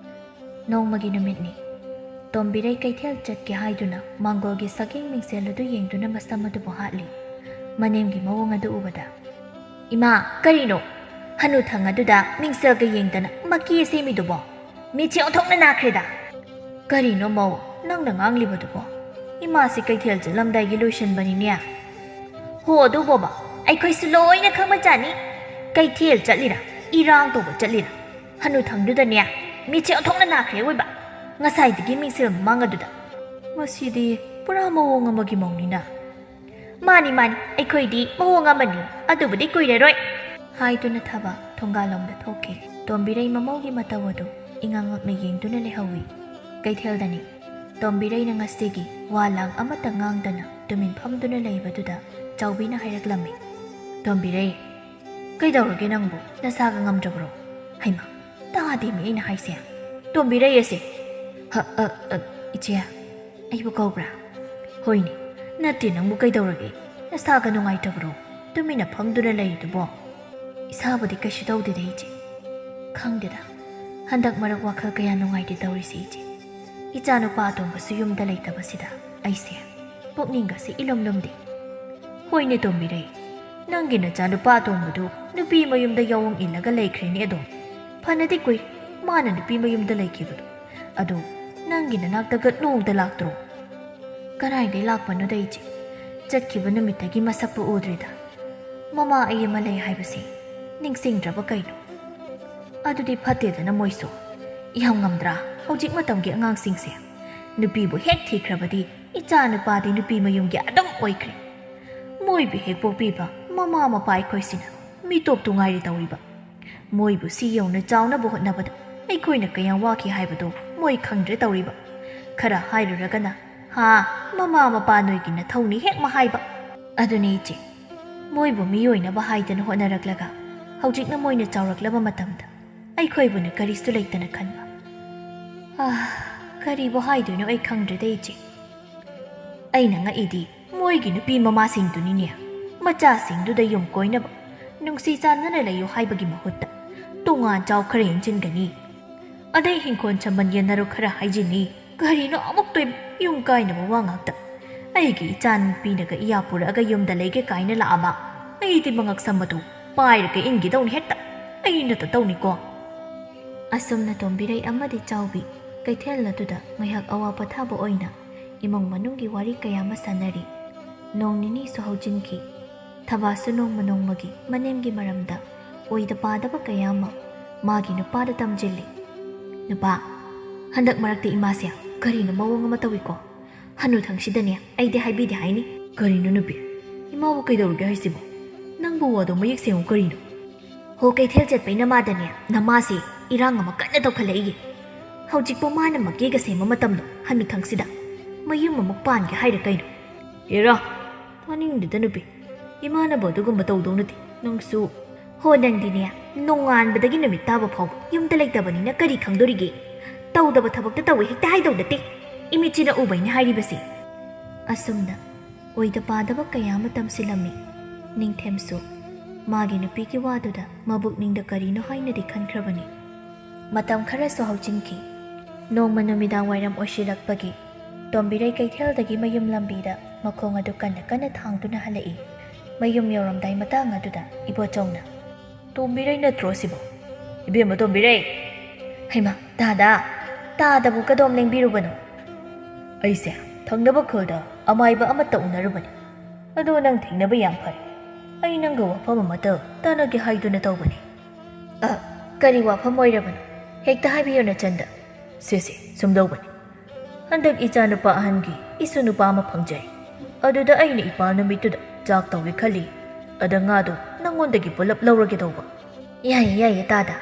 ꯅꯣꯡꯃꯒꯤ ꯅꯨꯃꯤꯠꯅꯤ꯫ ꯇꯣꯝꯕꯤꯔꯩ ꯀꯩꯊꯦꯜ ꯆꯠꯀꯦ ꯍꯥꯏꯗꯨꯅ ꯃꯥꯡꯒꯣꯜꯒꯤ ꯁꯛꯌꯦꯡ ꯃꯤꯡꯁꯦꯜ ꯑꯗꯨ ꯌꯦꯡꯗꯨꯅ ꯃꯁꯝ ꯑꯗꯨꯕꯨ ꯍꯥꯠꯂꯤ꯫ ꯃꯅꯦꯝꯒꯤ ꯃꯑꯣꯡ ꯑꯗꯨ ꯎꯕꯗ, "ꯏꯃꯥ, ꯀꯔꯤꯅꯣ? ꯍꯅꯨꯊꯪ ꯑꯗꯨꯗ ꯃꯤꯡꯁꯦꯜꯒ ꯌꯦꯡꯗꯅ ꯃꯀꯤ ꯁꯦꯝꯃꯤꯗꯨꯕꯣ? ꯃꯤꯠꯁꯦ ꯑꯣꯟꯊꯣꯛꯅ ꯅꯥꯈ꯭ꯔꯦꯗ!" "ꯀꯔꯤꯅꯣ ꯃꯧ, ꯅꯪꯅ ꯉꯥꯡꯂꯤꯕꯗꯨꯕꯣ? ꯏꯃꯥꯁꯤ ꯀꯩꯊꯦꯜ ꯆꯠꯂꯝꯗꯥꯏꯒꯤ ꯂꯣꯏꯁꯤꯟꯕꯅꯤꯅꯦ꯫" "ꯍꯣ, ꯑꯗꯨꯕꯣꯕ, ꯑꯩꯈꯣꯏꯁꯨ ꯂꯣꯏꯅ ꯈꯪꯕꯖꯥꯠꯅꯤ꯫ ꯀꯩꯊꯦꯜ ꯆꯠꯂꯤꯔꯥ, ꯏꯔꯥꯡ ꯇꯧꯕ ꯆꯠꯂꯤꯔꯥ, ꯍꯅꯨꯊꯪꯗꯨꯗꯅꯦ, ꯃꯤꯠꯁꯦ ꯑꯣꯟꯊꯣꯛꯅ ꯅꯥꯈ꯭ꯔꯦ ꯑꯣꯏꯕ꯫ ꯉꯁꯥꯏꯗꯒꯤ ꯃꯤꯡꯁꯦꯜ ꯃꯃꯥꯡ ꯑꯗꯨꯗ꯫ ꯃꯁꯤꯗꯤ ꯄꯨꯔꯥ ꯃꯑꯣꯡ ꯑꯃꯒꯤ ꯃꯧꯅꯤꯅ꯫" "ꯃꯥꯅꯤ, ꯃꯥꯅꯤ, ꯑꯩꯈꯣꯏꯗꯤ ꯃꯑꯣꯡ ꯑꯃꯅꯤ, ꯑꯗꯨꯕꯨꯗꯤ ꯀꯨꯏꯔꯔꯣꯏ," ꯍꯥꯏꯗꯨꯅ ꯊꯕ ꯊꯣꯡꯒꯥꯜꯂꯣꯝꯗ ꯊꯣꯛꯈꯤ꯫ ꯇꯣꯝꯕꯤꯔꯩ ꯃꯃꯧꯒꯤ ꯃꯇꯧ ꯑꯗꯨ ꯏꯉꯥꯡꯉꯛꯅ ꯌꯦꯡꯗꯨꯅ ꯂꯩꯍꯧꯏ꯫ ꯀꯩꯊꯦꯜꯗꯅꯤ꯫ ꯇꯣꯝꯕꯤꯔꯩꯅ ꯉꯁꯤꯒꯤ ꯋꯥ ꯂꯥꯡ ꯑꯃꯠꯇ ꯉꯥꯡꯗꯅ ꯇꯨꯃꯤꯟ ꯐꯝꯗꯨꯅ ꯂꯩꯕꯗꯨꯗ ꯆꯥꯎꯕꯤꯅ ꯍꯥꯏꯔꯛꯂꯝꯃꯤ, "ꯇꯣꯝꯕꯤꯔꯩ, ꯀꯩꯗꯧꯔꯒꯦ ꯅꯪꯕꯨ? ꯅꯁꯥꯒ ꯉꯝꯗ꯭ꯔꯕ꯭ꯔꯣ?" "ꯍꯩꯃꯥ, ꯇꯥꯗꯦꯃꯤ ꯑꯩꯅ ꯍꯥꯏꯁꯦ꯫ ꯇꯣꯝꯕꯤꯔꯩ ꯑꯁꯦ꯫" "ꯍ, ꯑ, ꯑ, ꯏꯆꯦ, ꯑꯩꯕꯨ ꯀꯧꯕ꯭ꯔꯥ?" "ꯍꯣꯏꯅꯦ, ꯅꯠꯇꯦ, ꯅꯪꯕꯨ ꯀꯩꯗꯧꯔꯒꯦ? ꯅꯁꯥꯒ ꯅꯨꯡꯉꯥꯏꯇꯕ꯭ꯔꯣ? ꯇꯨꯃꯤꯟꯅ ꯐꯝꯗꯨꯅ ꯂꯩꯔꯤꯗꯨꯕꯣ?" "ꯏꯁꯥꯕꯨꯗꯤ ꯀꯩꯁꯨ ꯇꯧꯗꯦꯗ ꯏꯆꯦ꯫ ꯈꯪꯗꯦꯗ, ꯍꯟꯗꯛ ꯃꯔꯛ ꯋꯥꯈꯜ ꯀꯌꯥ ꯅꯨꯡꯉꯥꯏꯇꯦ ꯇꯧꯔꯤꯁꯦ ꯏꯆꯦ꯫ ꯏꯆꯥꯅꯨꯄꯥ ꯑꯇꯣꯝꯕꯁꯨ ꯌꯨꯝꯗ ꯂꯩꯇꯕꯁꯤꯗ ꯑꯩꯁꯦ ꯄꯨꯛꯅꯤꯡꯒꯁꯦ ꯏꯂꯨꯝ ꯂꯨꯝꯗꯦ꯫" "ꯍꯣꯏꯅꯦ ꯇꯣꯝꯕꯤꯔꯩ, ꯅꯪꯒꯤ ꯅꯆꯥꯅꯨꯄꯥ ꯑꯇꯣꯝꯕꯗꯨ ꯅꯨꯄꯤ ꯃꯌꯨꯝꯗ ꯌꯥꯑꯣꯡ ꯏꯜꯂꯒ ꯂꯩꯈ꯭ꯔꯦꯅꯦ ꯑꯗꯣ꯫ ꯐꯅꯗꯤ ꯀꯨꯏ ꯃꯥꯅ ꯅꯨꯄꯤ ꯃꯌꯨꯝꯗ ꯂꯩꯈꯤꯕꯗꯣ꯫ ꯑꯗꯣ ꯅꯪꯒꯤ ꯅꯅꯥꯛꯇꯒ ꯅꯣꯡꯇ ꯂꯥꯛꯇ꯭ꯔꯣ?" "ꯀꯗꯥꯏꯗꯩ ꯂꯥꯛꯄꯅꯣꯗ ꯏꯆꯦ? ꯆꯠꯈꯤꯕ ꯅꯨꯃꯤꯠꯇꯒꯤ ꯃꯁꯛꯄꯨ ꯎꯗ꯭ꯔꯤꯗ꯫ ꯃꯃꯥ ꯑꯩ ꯑꯃ ꯂꯩ ꯍꯥꯏꯕꯁꯦ ꯅꯤꯡꯁꯤꯡꯗ꯭ꯔꯕ ꯀꯩꯅꯣ?" "ꯑꯗꯨꯗꯤ ꯐꯠꯇꯦꯗꯅ ꯃꯣꯏꯁꯨ꯫ ꯌꯥꯝ ꯉꯝꯗ꯭ꯔꯥ ꯍꯧꯖꯤꯛ ꯃꯇꯝꯒꯤ ꯑꯉꯥꯡꯁꯤꯡꯁꯦ? ꯅꯨꯄꯤꯕꯨ ꯍꯦꯛ ꯊꯤꯈ꯭ꯔꯕꯗꯤ ꯏꯆꯥ ꯅꯨꯄꯥꯗꯤ ꯅꯨꯄꯤ ꯃꯌꯨꯝꯒꯤ ꯑꯗꯨꯝ ꯑꯣꯏꯈ꯭ꯔꯦ꯫ ꯃꯣꯏꯕꯨ ꯍꯦꯛ ꯄꯣꯛꯄꯤꯕ ꯃꯃꯥ ꯃꯄꯥ ꯑꯩꯈꯣꯏꯁꯤꯅ ꯃꯤꯇꯣꯞꯇꯨ ꯉꯥꯏꯔꯦ ꯇꯧꯔꯤꯕ꯫ ꯃꯣꯏꯕꯨ ꯁꯤ ꯌꯧꯅ ꯆꯥꯎꯅꯕ ꯍꯣꯠꯅꯕꯗ ꯑꯩꯈꯣꯏꯅ ꯀꯌꯥꯝ ꯋꯥꯈꯤ ꯍꯥꯏꯕꯗꯨ ꯃꯣꯏ ꯈꯪꯗ꯭ꯔꯦ ꯇꯧꯔꯤꯕ꯫ ꯈꯔ ꯍꯥꯏꯔꯨꯔꯒꯅ, ꯍꯥ, ꯃꯃꯥ ꯃꯄꯥ ꯅꯣꯏꯒꯤ ꯅꯊꯧꯅꯤ ꯍꯦꯛ ꯃꯍꯥꯏꯕ꯫ ꯑꯗꯨꯅꯤ ꯏꯆꯦ, ꯃꯣꯏꯕꯨ ꯃꯤ ꯑꯣꯏꯅꯕ ꯍꯥꯏꯗꯅ ꯍꯣꯠꯅꯔꯛꯂꯒ ꯍꯧꯖꯤꯛꯅ ꯃꯣꯏꯅ ꯆꯥꯎꯔꯛꯂꯕ ꯃꯇꯝꯗ ꯑꯩꯈꯣꯏꯕꯨꯅ ꯀꯔꯤꯁꯨ ꯂꯩꯇꯅ ꯈꯟꯕ꯫ ꯑꯥ, ꯀꯔꯤꯕꯨ ꯍꯥꯏꯗꯣꯏꯅꯣ ꯑꯩ ꯈꯪꯗ꯭ꯔꯦꯗ ꯏꯆꯦ꯫ ꯑꯩꯅ ꯉꯛꯏꯗꯤ ꯃꯣꯏꯒꯤ ꯅꯨꯄꯤ ꯃꯃꯥꯁꯤꯡꯗꯨꯅꯤꯅꯦ, ꯃꯆꯥꯁꯤꯡꯗꯨꯗ ꯌꯨꯝ ꯀꯣꯏꯅꯕ, ꯅꯨꯡꯁꯤ ꯆꯥꯟꯅꯅ ꯂꯩꯌꯨ ꯍꯥꯏꯕꯒꯤ ꯃꯍꯨꯠꯇ ꯇꯣꯉꯥꯟ ꯆꯥꯎ ꯈꯔ ꯏꯟꯁꯤꯟꯒꯅꯤ, ꯑꯗꯩ ꯍꯤꯡꯈꯣꯜ ꯁꯝꯕꯜ ꯌꯦꯟꯅꯔꯨ ꯈꯔ ꯍꯥꯏꯖꯤꯟꯅꯤ, ꯀꯔꯤꯅꯣ ꯑꯃꯨꯛꯇꯣꯏꯕ ꯌꯨꯝ ꯀꯥꯏꯅꯕ ꯋꯥ ꯉꯥꯛꯇ꯫ ꯑꯩꯒꯤ ꯏꯆꯥ ꯅꯨꯄꯤꯅꯒ ꯏꯌꯥ ꯄꯨꯔꯛꯑꯒ ꯌꯨꯝꯗ ꯂꯩꯒꯦ ꯀꯥꯏꯅ ꯂꯥꯛꯑꯕ, ꯑꯩꯗꯤ ꯃꯉꯛ ꯁꯝꯕꯗꯨ ꯄꯥꯏꯔꯒ ꯏꯟꯒꯦꯗꯧꯅꯤ ꯍꯦꯛꯇ꯫ ꯑꯩ ꯅꯠꯇ ꯇꯧꯅꯤꯀꯣ꯫" ꯑꯁꯨꯝꯅ ꯇꯣꯝꯕꯤꯔꯩ ꯑꯃꯗꯤ ꯆꯥꯎꯕꯤ ꯀꯩꯊꯦꯜ ꯑꯗꯨꯗ ꯉꯥꯏꯍꯥꯛ ꯑꯋꯥ ꯄꯣꯊꯥꯕ ꯑꯣꯏꯅ ꯏꯃꯨꯡ ꯃꯅꯨꯡꯒꯤ ꯋꯥꯔꯤ ꯀꯌꯥ ꯑꯃ ꯁꯥꯟꯅꯔꯤ꯫ ꯅꯣꯡ ꯅꯤꯅꯤꯁꯨ ꯍꯧꯖꯤꯟꯈꯤ꯫ ꯊꯕꯥꯁꯨ ꯅꯣꯡꯃ ꯅꯣꯡꯃꯒꯤ ꯃꯅꯦꯝꯒꯤ ꯃꯔꯝꯗ ꯑꯣꯏꯗ ꯄꯥꯗꯕ ꯀꯌꯥ ꯑꯃ ꯃꯥꯒꯤ ꯅꯨꯄꯥꯗ ꯇꯝꯖꯤꯜꯂꯤ꯫ "ꯅꯨꯄꯥ, ꯍꯟꯗꯛ ꯃꯔꯛꯇ ꯏꯃꯥꯁꯦ ꯀꯔꯤꯅꯣ ꯃꯑꯣꯡ ꯑꯃ ꯇꯧꯏꯀꯣ? ꯍꯅꯨꯊꯪꯁꯤꯗꯅꯦ ꯑꯩꯗꯤ ꯍꯥꯏꯕꯤꯗꯦ ꯍꯥꯏꯅꯤ꯫" "ꯀꯔꯤꯅꯣ ꯅꯨꯄꯤ? ꯏꯃꯥꯕꯨ ꯀꯩꯗꯧꯔꯒꯦ ꯍꯥꯏꯁꯤꯕꯣ? ꯅꯪꯕꯨ ꯋꯥꯗꯣ ꯃꯌꯦꯛ ꯁꯦꯡꯉꯨ ꯀꯔꯤꯅꯣ?" "ꯍꯣ, ꯀꯩꯊꯦꯜ ꯆꯠꯄꯩ ꯅꯃꯥꯗꯅꯦ ꯅꯃꯥꯁꯦ ꯏꯔꯥꯡ ꯑꯃ ꯀꯟꯅ ꯇꯧꯈꯠꯂꯛꯏꯌꯦ꯫ ꯍꯧꯖꯤꯛꯄꯨ ꯃꯥꯅ ꯃꯀꯦꯒ ꯁꯦꯝꯕ ꯃꯇꯝꯗꯣ ꯍꯅꯨꯊꯪꯁꯤꯗ ꯃꯌꯨꯝ ꯑꯃꯨꯛ ꯄꯥꯟꯒꯦ ꯍꯥꯏꯔ ꯀꯩꯅꯣ?" "ꯍꯦꯔꯥ, ꯇꯥꯅꯤꯡꯗꯦꯗ ꯅꯨꯄꯤ, ꯏꯃꯥꯅꯕꯨ ꯑꯗꯨꯒꯨꯝꯕ ꯇꯧꯗꯧ ꯅꯠꯇꯦ꯫ ꯅꯪꯁꯨ..." "ꯍꯣ, ꯅꯪꯗꯤꯅꯦ ꯅꯣꯡꯉꯥꯟꯕꯗꯒꯤ ꯅꯨꯃꯤꯠ ꯇꯥꯕ ꯐꯥꯎꯕ ꯌꯨꯝꯗ ꯂꯩꯇꯕꯅꯤꯅ ꯀꯔꯤ ꯈꯪꯗꯣꯔꯤꯒꯦ? ꯇꯧꯗꯕ ꯊꯕꯛꯇ ꯇꯧꯋꯦ ꯍꯦꯛꯇ ꯍꯥꯏꯗꯧ ꯅꯠꯇꯦ꯫ ꯏꯃꯤꯠꯁꯤꯅ ꯎꯕꯩꯅꯦ ꯍꯥꯏꯔꯤꯕꯁꯦ꯫" ꯑꯁꯨꯝꯅ ꯑꯣꯏꯗ ꯄꯥꯗꯕ ꯀꯌꯥ ꯑꯃ ꯇꯝꯁꯤꯜꯂꯝꯃꯤ꯫ ꯅꯤꯡꯊꯦꯝꯁꯨ ꯃꯥꯒꯤ ꯅꯨꯄꯤꯒꯤ ꯋꯥꯗꯨꯗ ꯃꯕꯨꯛꯅꯤꯡꯗ ꯀꯔꯤꯅꯣ ꯍꯥꯏꯅꯗꯤ ꯈꯟꯈ꯭ꯔꯕꯅꯤ꯫ ꯃꯇꯝ ꯈꯔꯁꯨ ꯍꯧꯖꯤꯟꯈꯤ꯫ ꯅꯣꯡꯃ ꯅꯨꯃꯤꯗꯥꯡ ꯋꯥꯏꯔꯝ ꯑꯣꯏꯁꯤꯜꯂꯛꯄꯒꯤ ꯇꯣꯝꯕꯤꯔꯩ ꯀꯩꯊꯦꯜꯗꯒꯤ ꯃꯌꯨꯝ ꯂꯝꯕꯤꯗ ꯃꯈꯣꯡ ꯑꯗꯨ ꯀꯟꯅ ꯀꯟꯅ ꯊꯥꯡꯗꯨꯅ ꯍꯜꯂꯛꯏ꯫ ꯃꯌꯨꯝ ꯌꯧꯔꯝꯗꯥꯏ ꯃꯇꯥꯡ ꯑꯗꯨꯗ ꯏꯕꯣꯆꯧꯅ, "ꯇꯣꯝꯕꯤꯔꯩ ꯅꯠꯇ꯭ꯔꯣ ꯁꯤꯕꯣ? ꯏꯕꯦꯝꯃ ꯇꯣꯝꯕꯤꯔꯩ!" "ꯍꯩꯃꯥ, ꯇꯥꯗ! ꯇꯥꯗꯕꯨ ꯀꯗꯣꯝ ꯂꯦꯡꯕꯤꯔꯨꯕꯅꯣ?" "ꯑꯩꯁꯦ ꯊꯪꯅꯕ ꯈꯨꯜꯗ ꯑꯃꯥꯏꯕ ꯑꯃꯠꯇ ꯎꯅꯔꯨꯕꯅꯤ꯫ ꯑꯗꯣ ꯅꯪ ꯊꯦꯡꯅꯕ ꯌꯥꯝ ꯐꯔꯦ꯫ ꯑꯩ ꯅꯪꯒ ꯋꯥꯐꯝ ꯑꯃꯇ ꯇꯥꯟꯅꯒꯦ ꯍꯥꯏꯗꯨꯅ ꯇꯧꯕꯅꯤ꯫" "ꯑ, ꯀꯔꯤ ꯋꯥꯐꯝ ꯑꯣꯏꯔꯕꯅꯣ? ꯍꯦꯛꯇ ꯍꯥꯏꯕꯤꯌꯨ ꯅꯆꯟꯗ꯫" "ꯁꯦ ꯁꯦ, ꯁꯨꯝꯗꯧꯕꯅꯤ꯫ ꯍꯟꯗꯛ ꯏꯆꯥ ꯅꯨꯄꯥ ꯑꯍꯟꯒꯤ ꯏꯁꯨ ꯅꯨꯄꯥ ꯑꯃ ꯐꯪꯖꯔꯦ꯫ ꯑꯗꯨꯗ ꯑꯩꯅ ꯏꯄꯥ ꯅꯨꯃꯤꯠꯇꯨꯗ ꯆꯥꯛ ꯇꯧꯒꯦ ꯈꯜꯂꯤ꯫ ꯑꯗ ꯉꯥꯗꯣ ꯅꯪꯉꯣꯟꯗꯒꯤ ꯄꯨꯂꯞ ꯂꯧꯔꯒꯦ ꯇꯧꯕ꯫" "ꯌꯥꯏꯌꯦ, ꯌꯥꯏꯌꯦ ꯇꯥꯗ꯫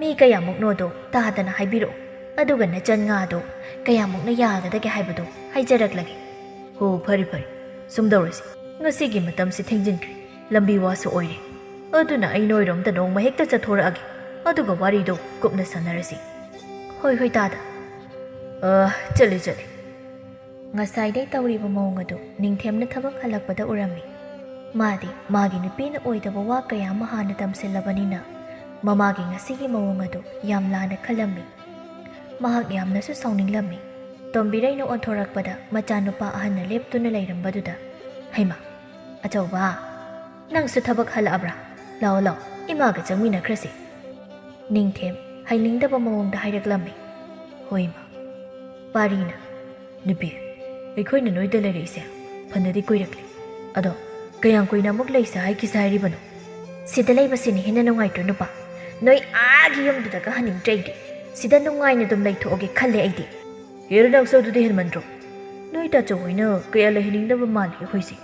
ꯃꯤ ꯀꯌꯥꯃꯨꯛꯅꯣꯗꯣ ꯇꯥꯗꯅ ꯍꯥꯏꯕꯤꯔꯛꯑꯣ꯫ ꯑꯗꯨꯒ ꯅꯆꯟ ꯉꯥꯗꯣ ꯀꯌꯥꯃꯨꯛꯅ ꯌꯥꯒꯗꯒꯦ ꯍꯥꯏꯕꯗꯣ ꯍꯥꯏꯖꯔꯛꯂꯒꯦ꯫" "ꯍꯣ, ꯐꯔꯦ ꯐꯔꯦ, ꯁꯨꯝ ꯇꯧꯔꯁꯤ꯫ ꯉꯁꯤꯒꯤ ꯃꯇꯝꯁꯤ ꯊꯦꯡꯖꯤꯟꯈ꯭ꯔꯦ, ꯂꯝꯕꯤ ꯋꯥꯁꯨ ꯑꯣꯏꯔꯦ꯫ ꯑꯗꯨꯅ ꯑꯩ ꯅꯣꯏꯔꯣꯝꯗ ꯅꯣꯡꯃ ꯍꯦꯛꯇ ꯆꯠꯊꯣꯔꯛꯑꯒꯦ, ꯑꯗꯨꯒ ꯋꯥꯔꯤꯗꯣ ꯀꯨꯞꯅ ꯁꯥꯟꯅꯔꯁꯤ꯫" "ꯍꯣꯏ ꯍꯣꯏ ꯇꯥꯗ꯫" ꯑ, ꯆꯠꯂꯦ ꯆꯠꯂꯦ꯫ ꯉꯁꯥꯏꯗꯩ ꯇꯧꯔꯤꯕ ꯃꯑꯣꯡ ꯑꯗꯨ ꯅꯤꯡꯊꯦꯝꯅ ꯊꯕꯛ ꯍꯜꯂꯛꯄꯗ ꯎꯔꯝꯃꯤ꯫ ꯃꯥꯗꯤ ꯃꯥꯒꯤ ꯅꯨꯄꯤꯅ ꯑꯣꯏꯗꯕ ꯋꯥ ꯀꯌꯥ ꯑꯃ ꯍꯥꯟꯅ ꯇꯝꯁꯤꯜꯂꯕꯅꯤꯅ ꯃꯃꯥꯒꯤ ꯉꯁꯤꯒꯤ ꯃꯑꯣꯡ ꯑꯗꯨ ꯌꯥꯝ ꯂꯥꯟꯅ ꯈꯜꯂꯝꯃꯤ꯫ ꯃꯍꯥꯛ ꯌꯥꯝꯅꯁꯨ ꯁꯥꯎꯅꯤꯡꯂꯝꯃꯤ꯫ ꯇꯣꯝꯕꯤꯔꯩꯅ ꯑꯣꯟꯊꯣꯔꯛꯄꯗ ꯃꯆꯥꯅꯨꯄꯥ ꯑꯍꯟꯅ ꯂꯦꯞꯇꯨꯅ ꯂꯩꯔꯝꯕꯗꯨꯗ, "ꯍꯩꯃꯥ, ꯑꯆꯧꯕ, ꯅꯪꯁꯨ ꯊꯕꯛ ꯍꯜꯂꯛꯑꯕ꯭ꯔꯥ? ꯂꯥꯛꯑꯣ ꯂꯥꯛꯑꯣ, ꯏꯃꯥꯒ ꯆꯪꯃꯤꯟꯅꯈ꯭ꯔꯁꯤ꯫" ꯅꯤꯡꯊꯦꯝ ꯍꯩꯅꯤꯡꯗꯕ ꯃꯑꯣꯡꯗ ꯍꯥꯏꯔꯛꯂꯝꯃꯤ꯫ ꯍꯣꯏ ꯏꯃꯥ꯫ ꯄꯥꯔꯤꯅ, ꯅꯨꯄꯤ, ꯑꯩꯈꯣꯏꯅ ꯅꯣꯏꯗ ꯂꯩꯔꯛꯏꯁꯦ ꯐꯅꯗꯤ ꯀꯨꯏꯔꯛꯂꯦ꯫ ꯑꯗꯣ ꯀꯌꯥꯝ ꯀꯨꯏꯅ ꯑꯃꯨꯛ ꯂꯩꯁꯦ ꯍꯥꯏꯈꯤꯁꯦ ꯍꯥꯏꯔꯤꯕꯅꯣ? ꯁꯤꯗ ꯂꯩꯕꯁꯤꯅ ꯍꯦꯟꯅ ꯅꯨꯡꯉꯥꯏꯇ꯭ꯔꯣ ꯅꯨꯄꯥ? ꯅꯣꯏ ꯑꯥꯒꯤ ꯌꯨꯝꯗꯨꯗꯒ ꯍꯟꯅꯤꯡꯗ꯭ꯔꯦ ꯑꯩꯗꯤ꯫ ꯁꯤꯗ ꯅꯨꯡꯉꯥꯏꯅ ꯑꯗꯨꯝ ꯂꯩꯊꯣꯛꯑꯒꯦ ꯈꯜꯂꯦ ꯑꯩꯗꯤ꯫ ꯍꯦꯔꯥ, ꯅꯪꯁꯨ ꯑꯗꯨꯗꯤ ꯍꯦꯟꯃꯟꯗ꯭ꯔꯣ? ꯅꯣꯏ ꯇꯥꯆꯧ ꯍꯣꯏꯅ ꯀꯌꯥ ꯂꯩꯍꯟꯅꯤꯡꯗꯕ ꯃꯥꯜꯂꯤ ꯑꯩꯈꯣꯏꯁꯦ꯫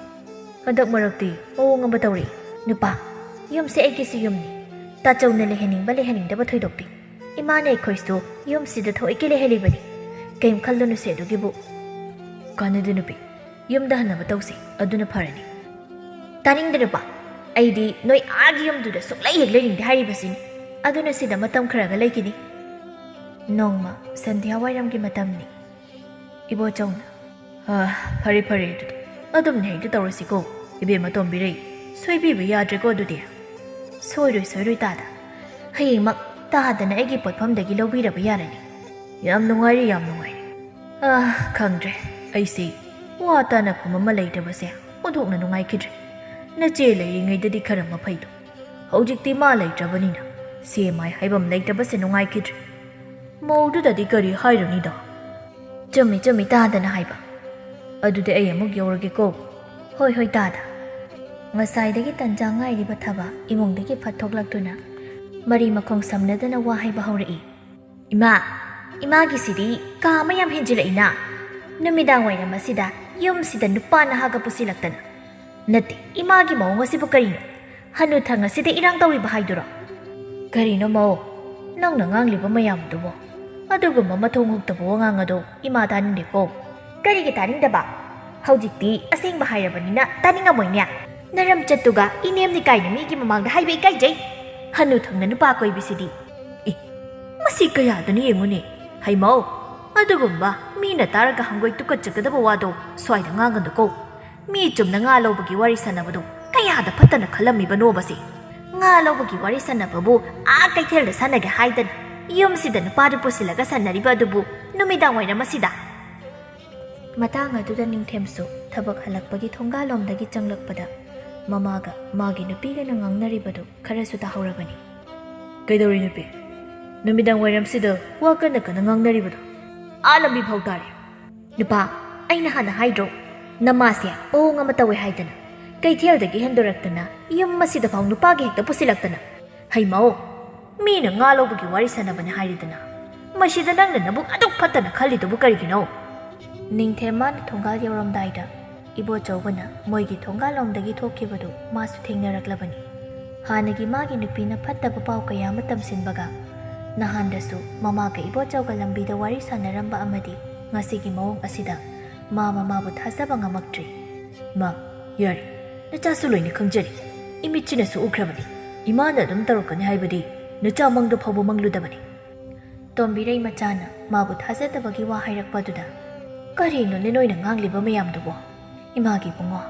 ꯍꯟꯗꯛ ꯃꯔꯛꯇꯤ ꯃꯑꯣꯡ ꯑꯃ ꯇꯧꯔꯛꯏ꯫ ꯅꯨꯄꯥ, ꯌꯨꯝꯁꯦ ꯑꯩꯒꯤꯁꯨ ꯌꯨꯝꯅꯤ꯫ ꯇꯥꯆꯧꯅ ꯂꯩꯍꯟꯅꯤꯡꯕ ꯂꯩꯍꯟꯅꯤꯡꯗꯕ ꯊꯣꯏꯗꯣꯛꯇꯦ꯫ ꯏꯃꯥꯅ ꯑꯩꯈꯣꯏꯁꯨ ꯌꯨꯝꯁꯤꯗ ꯊꯑꯣꯏꯀꯤ ꯂꯩꯍꯜꯂꯤꯕꯅꯤ꯫ ꯀꯩꯝ ꯈꯜꯂꯨꯅꯨꯁꯦ ꯑꯗꯨꯒꯤꯕꯨ꯫ ꯀꯥꯟꯅꯗꯦ ꯅꯨꯄꯤ, ꯌꯨꯝꯗ ꯍꯟꯅꯕ ꯇꯧꯁꯤ, ꯑꯗꯨꯅ ꯐꯔꯅꯤ꯫ ꯇꯥꯅꯤꯡꯗꯦ ꯅꯨꯄꯥ, ꯑꯩꯗꯤ ꯅꯣꯏ ꯑꯥꯒꯤ ꯌꯨꯝꯗꯨꯗ ꯁꯨꯛꯂꯩ ꯍꯦꯛ ꯂꯩꯅꯤꯡꯗꯦ ꯍꯥꯏꯔꯤꯕꯁꯤꯅꯤ꯫ ꯑꯗꯨꯅ ꯁꯤꯗ ꯃꯇꯝ ꯈꯔꯒ ꯂꯩꯈꯤꯅꯤ꯫ ꯅꯣꯡꯃ ꯁꯟꯙ꯭ꯌꯥ ꯋꯥꯏꯔꯝꯒꯤ ꯃꯇꯝꯅꯤ꯫ ꯏꯕꯣꯆꯧꯅ, "ꯑ, ꯐꯔꯦ ꯐꯔꯦ, ꯑꯗꯨꯗꯤ ꯑꯗꯨꯝꯅ ꯍꯦꯛꯇ ꯇꯧꯔꯁꯤꯀꯣ꯫ ꯏꯕꯦꯝꯃ ꯇꯣꯝꯕꯤꯔꯩ, ꯁꯣꯏꯕꯤꯕ ꯌꯥꯗ꯭ꯔꯦꯀꯣ ꯑꯗꯨꯗꯤ?" "ꯁꯣꯏꯔꯣꯏ, ꯁꯣꯏꯔꯣꯏ ꯇꯥꯗ꯫ ꯍꯌꯦꯡꯃꯛ ꯇꯥꯗꯅ ꯑꯩꯒꯤ ꯄꯣꯠꯐꯝꯗꯒꯤ ꯂꯧꯕꯤꯔꯕ ꯌꯥꯔꯅꯤ꯫" "ꯌꯥꯝ ꯅꯨꯡꯉꯥꯏꯔꯦ, ꯌꯥꯝ ꯅꯨꯡꯉꯥꯏꯔꯦ꯫ ꯑ, ꯈꯪꯗ꯭ꯔꯦ, ꯑꯩꯁꯦ ꯋꯥ ꯇꯥꯅꯐꯝ ꯑꯃ ꯂꯩꯇꯕꯁꯦ ꯑꯣꯟꯊꯣꯛꯅ ꯅꯨꯡꯉꯥꯏꯈꯤꯗ꯭ꯔꯦ꯫ ꯅꯆꯦ ꯂꯩꯔꯤꯉꯩꯗꯗꯤ ꯈꯔ ꯃꯐꯩꯗꯣ, ꯍꯧꯖꯤꯛꯇꯤ ꯃꯥ ꯂꯩꯇ꯭ꯔꯕꯅꯤꯅ ꯁꯦ ꯃꯥꯏ ꯍꯥꯏꯐꯝ ꯂꯩꯇꯕꯁꯦ ꯅꯨꯡꯉꯥꯏꯈꯤꯗ꯭ꯔꯦ꯫ ꯃꯧꯗꯨꯗꯗꯤ ꯀꯔꯤ ꯍꯥꯏꯔꯨꯅꯤꯗꯣ?" "ꯆꯨꯝꯃꯤ, ꯆꯨꯝꯃꯤ ꯇꯥꯗꯅ ꯍꯥꯏꯕ꯫ ꯑꯗꯨꯗꯤ ꯑꯩ ꯑꯃꯨꯛ ꯌꯧꯔꯒꯦꯀꯣ꯫" "ꯍꯣꯏ, ꯍꯣꯏ ꯇꯥꯗ꯫" ꯉꯁꯥꯏꯗꯒꯤ ꯇꯟꯖꯥ ꯉꯥꯏꯔꯤꯕ ꯊꯕ ꯏꯃꯨꯡꯗꯒꯤ ꯐꯠ ꯊꯣꯛꯂꯛꯇꯨꯅ ꯃꯔꯤ ꯃꯈꯣꯡ ꯁꯝꯅꯗꯅ ꯋꯥ ꯍꯥꯏꯕ ꯍꯧꯔꯛꯏ꯫ "ꯏꯃꯥ, ꯏꯃꯥꯒꯤꯁꯤꯗꯤ ꯀꯥ ꯑꯃ ꯌꯥꯝ ꯍꯦꯟꯖꯤꯜꯂꯛꯏꯅ꯫ ꯅꯨꯃꯤꯗꯥꯡ ꯋꯥꯏꯔꯝ ꯑꯁꯤꯗ ꯌꯨꯝꯁꯤꯗ ꯅꯨꯄꯥ ꯅꯍꯥꯒ ꯄꯨꯁꯤꯜꯂꯛꯇꯅ꯫ ꯅꯠꯇꯦ, ꯏꯃꯥꯒꯤ ꯃꯑꯣꯡ ꯑꯁꯤꯕꯨ ꯀꯔꯤꯅꯣ? ꯍꯅꯨꯊꯪ ꯑꯁꯤꯗ ꯏꯔꯥꯡ ꯇꯧꯔꯤꯕ ꯍꯥꯏꯗꯨꯔꯣ?" "ꯀꯔꯤꯅꯣ ꯃꯧ, ꯅꯪꯅ ꯉꯥꯡꯂꯤꯕ ꯃꯌꯥꯝꯗꯨꯕꯣ? ꯑꯗꯨꯒꯨꯝꯕ ꯃꯊꯣꯡ ꯍꯨꯛꯇꯕ ꯋꯥꯉꯥꯡ ꯑꯗꯣ ꯏꯃꯥ ꯇꯥꯅꯤꯡꯗꯦꯀꯣ꯫" "ꯀꯔꯤꯒꯤ ꯇꯥꯅꯤꯡꯗꯕ? ꯍꯧꯖꯤꯛꯇꯤ ꯑꯁꯦꯡꯕ ꯍꯥꯏꯔꯕꯅꯤꯅ ꯇꯥꯅꯤꯡꯉꯝꯃꯣꯏꯅꯦ꯫ ꯅꯔꯝꯆꯠꯇꯨꯒ ꯏꯅꯦꯝꯅꯤ ꯀꯥꯏꯅ ꯃꯤꯒꯤ ꯃꯃꯥꯡꯗ ꯍꯥꯏꯕ ꯏꯀꯥꯏꯖꯩ꯫ ꯍꯅꯨꯊꯪꯅ ꯅꯨꯄꯥ ꯀꯣꯏꯕꯁꯤꯗꯤ꯫ ꯑꯦ, ꯃꯁꯤ ꯀꯌꯥꯗꯅ ꯌꯦꯡꯉꯨꯅꯦ꯫ ꯍꯩꯃꯧ, ꯑꯗꯨꯒꯨꯝꯕ ꯃꯤꯅ ꯇꯥꯔꯒ ꯍꯪꯒꯣꯏ ꯇꯨꯀꯠꯆꯒꯗꯕ ꯋꯥꯗꯣ ꯁ꯭ꯋꯥꯏꯗ ꯉꯥꯡꯒꯅꯨꯀꯣ꯫ ꯃꯤ ꯆꯨꯝꯅ ꯉꯥ ꯂꯧꯕꯒꯤ ꯋꯥꯔꯤ ꯁꯥꯟꯅꯕꯗꯣ ꯀꯌꯥꯗ ꯐꯠꯇꯅ ꯈꯜꯂꯝꯃꯤꯕꯅꯣꯕꯁꯦ꯫ ꯉꯥ ꯂꯧꯕꯒꯤ ꯋꯥꯔꯤ ꯁꯥꯟꯅꯕꯕꯨ ꯑꯥ ꯀꯩꯊꯦꯜꯗ ꯁꯥꯟꯅꯒꯦ ꯍꯥꯏꯗꯅ ꯌꯨꯝꯁꯤꯗ ꯅꯨꯄꯥꯗꯨ ꯄꯨꯁꯤꯜꯂꯒ ꯁꯥꯟꯅꯔꯤꯕ ꯑꯗꯨꯕꯨ ꯅꯨꯃꯤꯗꯥꯡ ꯋꯥꯏꯔꯝ ꯑꯁꯤꯗ?" ꯃꯇꯥꯡ ꯑꯗꯨꯗ ꯅꯤꯡꯊꯦꯝꯁꯨ ꯊꯕꯛ ꯍꯜꯂꯛꯄꯒꯤ ꯊꯣꯡꯒꯥꯜꯂꯣꯝꯗꯒꯤ ꯆꯪꯂꯛꯄꯗ ꯃꯃꯥꯒ ꯃꯥꯒꯤ ꯅꯨꯄꯤꯒꯅ ꯉꯥꯡꯅꯔꯤꯕꯗꯨ ꯈꯔꯁꯨ ꯇꯥꯍꯧꯔꯕꯅꯤ꯫ "ꯀꯩꯗꯧꯔꯤ ꯅꯨꯄꯤ? ꯅꯨꯃꯤꯗꯥꯡ ꯋꯥꯏꯔꯝꯁꯤꯗ ꯋꯥ ꯀꯟꯅ ꯀꯟꯅ ꯉꯥꯡꯅꯔꯤꯕꯗꯣ ꯑꯥ ꯂꯝꯕꯤ ꯐꯥꯎ ꯇꯥꯔꯦ꯫ ꯅꯨꯄꯥ, ꯑꯩꯅ ꯍꯥꯟꯅ ꯍꯥꯏꯗ꯭ꯔꯣ, ꯅꯃꯥꯁꯦ ꯃꯑꯣꯡ ꯑꯃ ꯇꯧꯋꯦ ꯍꯥꯏꯗꯅ? ꯀꯩꯊꯦꯜꯗꯒꯤ ꯍꯦꯟꯗꯣꯔꯛꯇꯅ ꯌꯨꯝ ꯑꯁꯤꯗ ꯐꯥꯎ ꯅꯨꯄꯥꯒꯤ ꯍꯦꯛꯇ ꯄꯨꯁꯤꯜꯂꯛꯇꯅ꯫ ꯍꯩꯃꯥꯑꯣ, ꯃꯤꯅ ꯉꯥ ꯂꯧꯕꯒꯤ ꯋꯥꯔꯤ ꯁꯥꯟꯅꯕꯅꯦ ꯍꯥꯏꯔꯤꯗꯅ, ꯃꯁꯤꯗ ꯅꯪꯅ ꯅꯕꯨꯛ ꯑꯗꯨꯛ ꯐꯠꯇꯅ ꯈꯜꯂꯤꯗꯨꯕꯨ ꯀꯔꯤꯒꯤꯅꯣ? ꯅꯤꯡꯊꯦꯝ ꯃꯥꯅ ꯊꯣꯡꯒꯥꯜ ꯌꯧꯔꯝꯗꯥꯏꯗ ꯏꯕꯣꯆꯧꯕꯅ ꯃꯣꯏꯒꯤ ꯊꯣꯡꯒꯥꯜꯂꯣꯝꯗꯒꯤ ꯊꯣꯛꯈꯤꯕꯗꯨ ꯃꯥꯁꯨ ꯊꯦꯡꯅꯔꯛꯂꯕꯅꯤ꯫ ꯍꯥꯟꯅꯒꯤ ꯃꯥꯒꯤ ꯅꯨꯄꯤꯅ ꯐꯠꯇꯕ ꯄꯥꯎ ꯀꯌꯥ ꯑꯃ ꯇꯝꯁꯤꯟꯕꯒ ꯅꯍꯥꯟꯗꯁꯨ ꯃꯃꯥꯒ ꯏꯕꯣꯆꯧꯒ ꯂꯝꯕꯤꯗ ꯋꯥꯔꯤ ꯁꯥꯟꯅꯔꯝꯕ ꯑꯃꯗꯤ ꯉꯁꯤꯒꯤ ꯃꯑꯣꯡ ꯑꯁꯤꯗ ꯃꯥ ꯃꯃꯥꯕꯨ ꯊꯥꯖꯕ ꯉꯝꯃꯛꯇ꯭ꯔꯤ꯫ ꯏꯃꯥ, ꯌꯥꯔꯦ, ꯅꯆꯥꯁꯨ ꯂꯣꯏꯅ ꯈꯪꯖꯔꯤ꯫ ꯏꯃꯤꯠꯁꯤꯅꯁꯨ ꯎꯈ꯭ꯔꯕꯅꯤ꯫ ꯏꯃꯥꯅ ꯑꯗꯨꯝ ꯇꯧꯔꯛꯀꯅꯤ ꯍꯥꯏꯕꯗꯤ ꯅꯆꯥ ꯃꯪꯗ ꯐꯥꯎꯕ ꯃꯪꯂꯨꯗꯕꯅꯤ꯫ ꯇꯣꯝꯕꯤꯔꯩ ꯃꯆꯥꯅ ꯃꯥꯕꯨ ꯊꯥꯖꯗꯕꯒꯤ ꯋꯥ ꯍꯥꯏꯔꯛꯄꯗꯨꯗ, "ꯀꯔꯤꯅꯣꯅꯦ ꯅꯣꯏꯅ ꯉꯥꯡꯂꯤꯕ ꯃꯌꯥꯝꯗꯨꯕꯣ? ꯏꯃꯥꯒꯤ ꯏꯕꯨꯡꯉꯣ,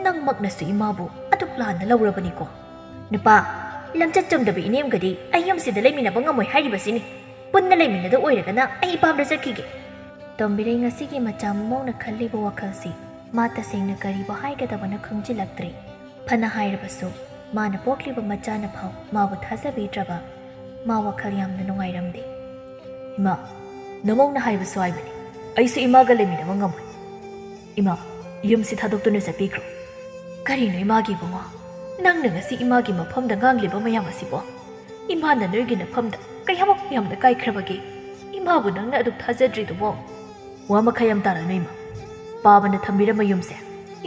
ꯅꯪꯃꯛꯅꯁꯨ ꯏꯃꯥꯕꯨ ꯑꯗꯨꯛ ꯂꯥꯟꯅ ꯂꯧꯔꯕꯅꯤꯀꯣ꯫ ꯅꯨꯄꯥ, ꯂꯝꯆꯠ ꯆꯨꯝꯗꯕ ꯏꯅꯦꯝꯒꯗꯤ ꯑꯩ ꯌꯨꯝꯁꯤꯗ ꯂꯩꯃꯤꯟꯅꯕ ꯉꯝꯃꯣꯏ ꯍꯥꯏꯔꯤꯕꯁꯤꯅꯤ꯫ ꯄꯨꯟꯅ ꯂꯩꯃꯤꯟꯅꯗ ꯑꯣꯏꯔꯒꯅ ꯑꯩ ꯏꯄꯥꯝꯗ ꯆꯠꯈꯤꯒꯦ꯫" ꯇꯣꯝꯕꯤꯔꯩ ꯉꯁꯤꯒꯤ ꯃꯆꯥ ꯃꯃꯧꯅ ꯈꯜꯂꯤꯕ ꯋꯥꯈꯜꯁꯤ ꯃꯥ ꯇꯁꯦꯡꯅ ꯀꯔꯤꯕꯨ ꯍꯥꯏꯒꯗꯕꯅꯣ ꯈꯪꯖꯤꯜꯂꯛꯇ꯭ꯔꯦ꯫ ꯐꯅ ꯍꯥꯏꯔꯕꯁꯨ, ꯃꯥꯅ ꯄꯣꯛꯂꯤꯕ ꯃꯆꯥꯅ ꯐꯥꯎ ꯃꯥꯕꯨ ꯊꯥꯖꯕꯤꯗ꯭ꯔꯕ ꯃꯥ ꯋꯥꯈꯜ ꯌꯥꯝꯅ ꯅꯨꯡꯉꯥꯏꯔꯝꯗꯦ꯫ "ꯏꯃꯥ, ꯅꯃꯧꯅ ꯍꯥꯏꯕꯁꯨ ꯍꯥꯏꯕꯅꯤ, ꯑꯩꯁꯨ ꯏꯃꯥꯒ ꯂꯩꯃꯤꯟꯅꯕ ꯉꯝꯃꯣꯏ꯫ ꯏꯃꯥ, ꯌꯨꯝꯁꯤ ꯊꯥꯗꯣꯛꯇꯨꯅ ꯆꯠꯄꯤꯈ꯭ꯔꯣ꯫" "ꯀꯔꯤꯅꯣ ꯏꯃꯥꯒꯤ ꯏꯕꯨꯡꯉꯣ? ꯅꯪꯅ ꯉꯁꯤ ꯏꯃꯥꯒꯤ ꯃꯐꯝꯗ ꯉꯥꯡꯂꯤꯕ ꯃꯌꯥꯝ ꯑꯁꯤꯕꯣ? ꯏꯃꯥꯅ ꯅꯣꯏꯒꯤ ꯅꯐꯝꯗ ꯀꯌꯥꯃꯨꯛ ꯌꯥꯝꯅ ꯀꯥꯏꯈ꯭ꯔꯕꯒꯦ? ꯏꯃꯥꯕꯨ ꯅꯪꯅ ꯑꯗꯨꯛ ꯊꯥꯖꯗ꯭ꯔꯤꯗꯨꯕꯣ?" "ꯋꯥ ꯃꯈꯥ ꯌꯥꯝ ꯇꯥꯔꯅꯨ ꯏꯃꯥ꯫ ꯄꯥꯕꯅ ꯊꯝꯕꯤꯔꯝꯕ ꯌꯨꯝꯁꯦ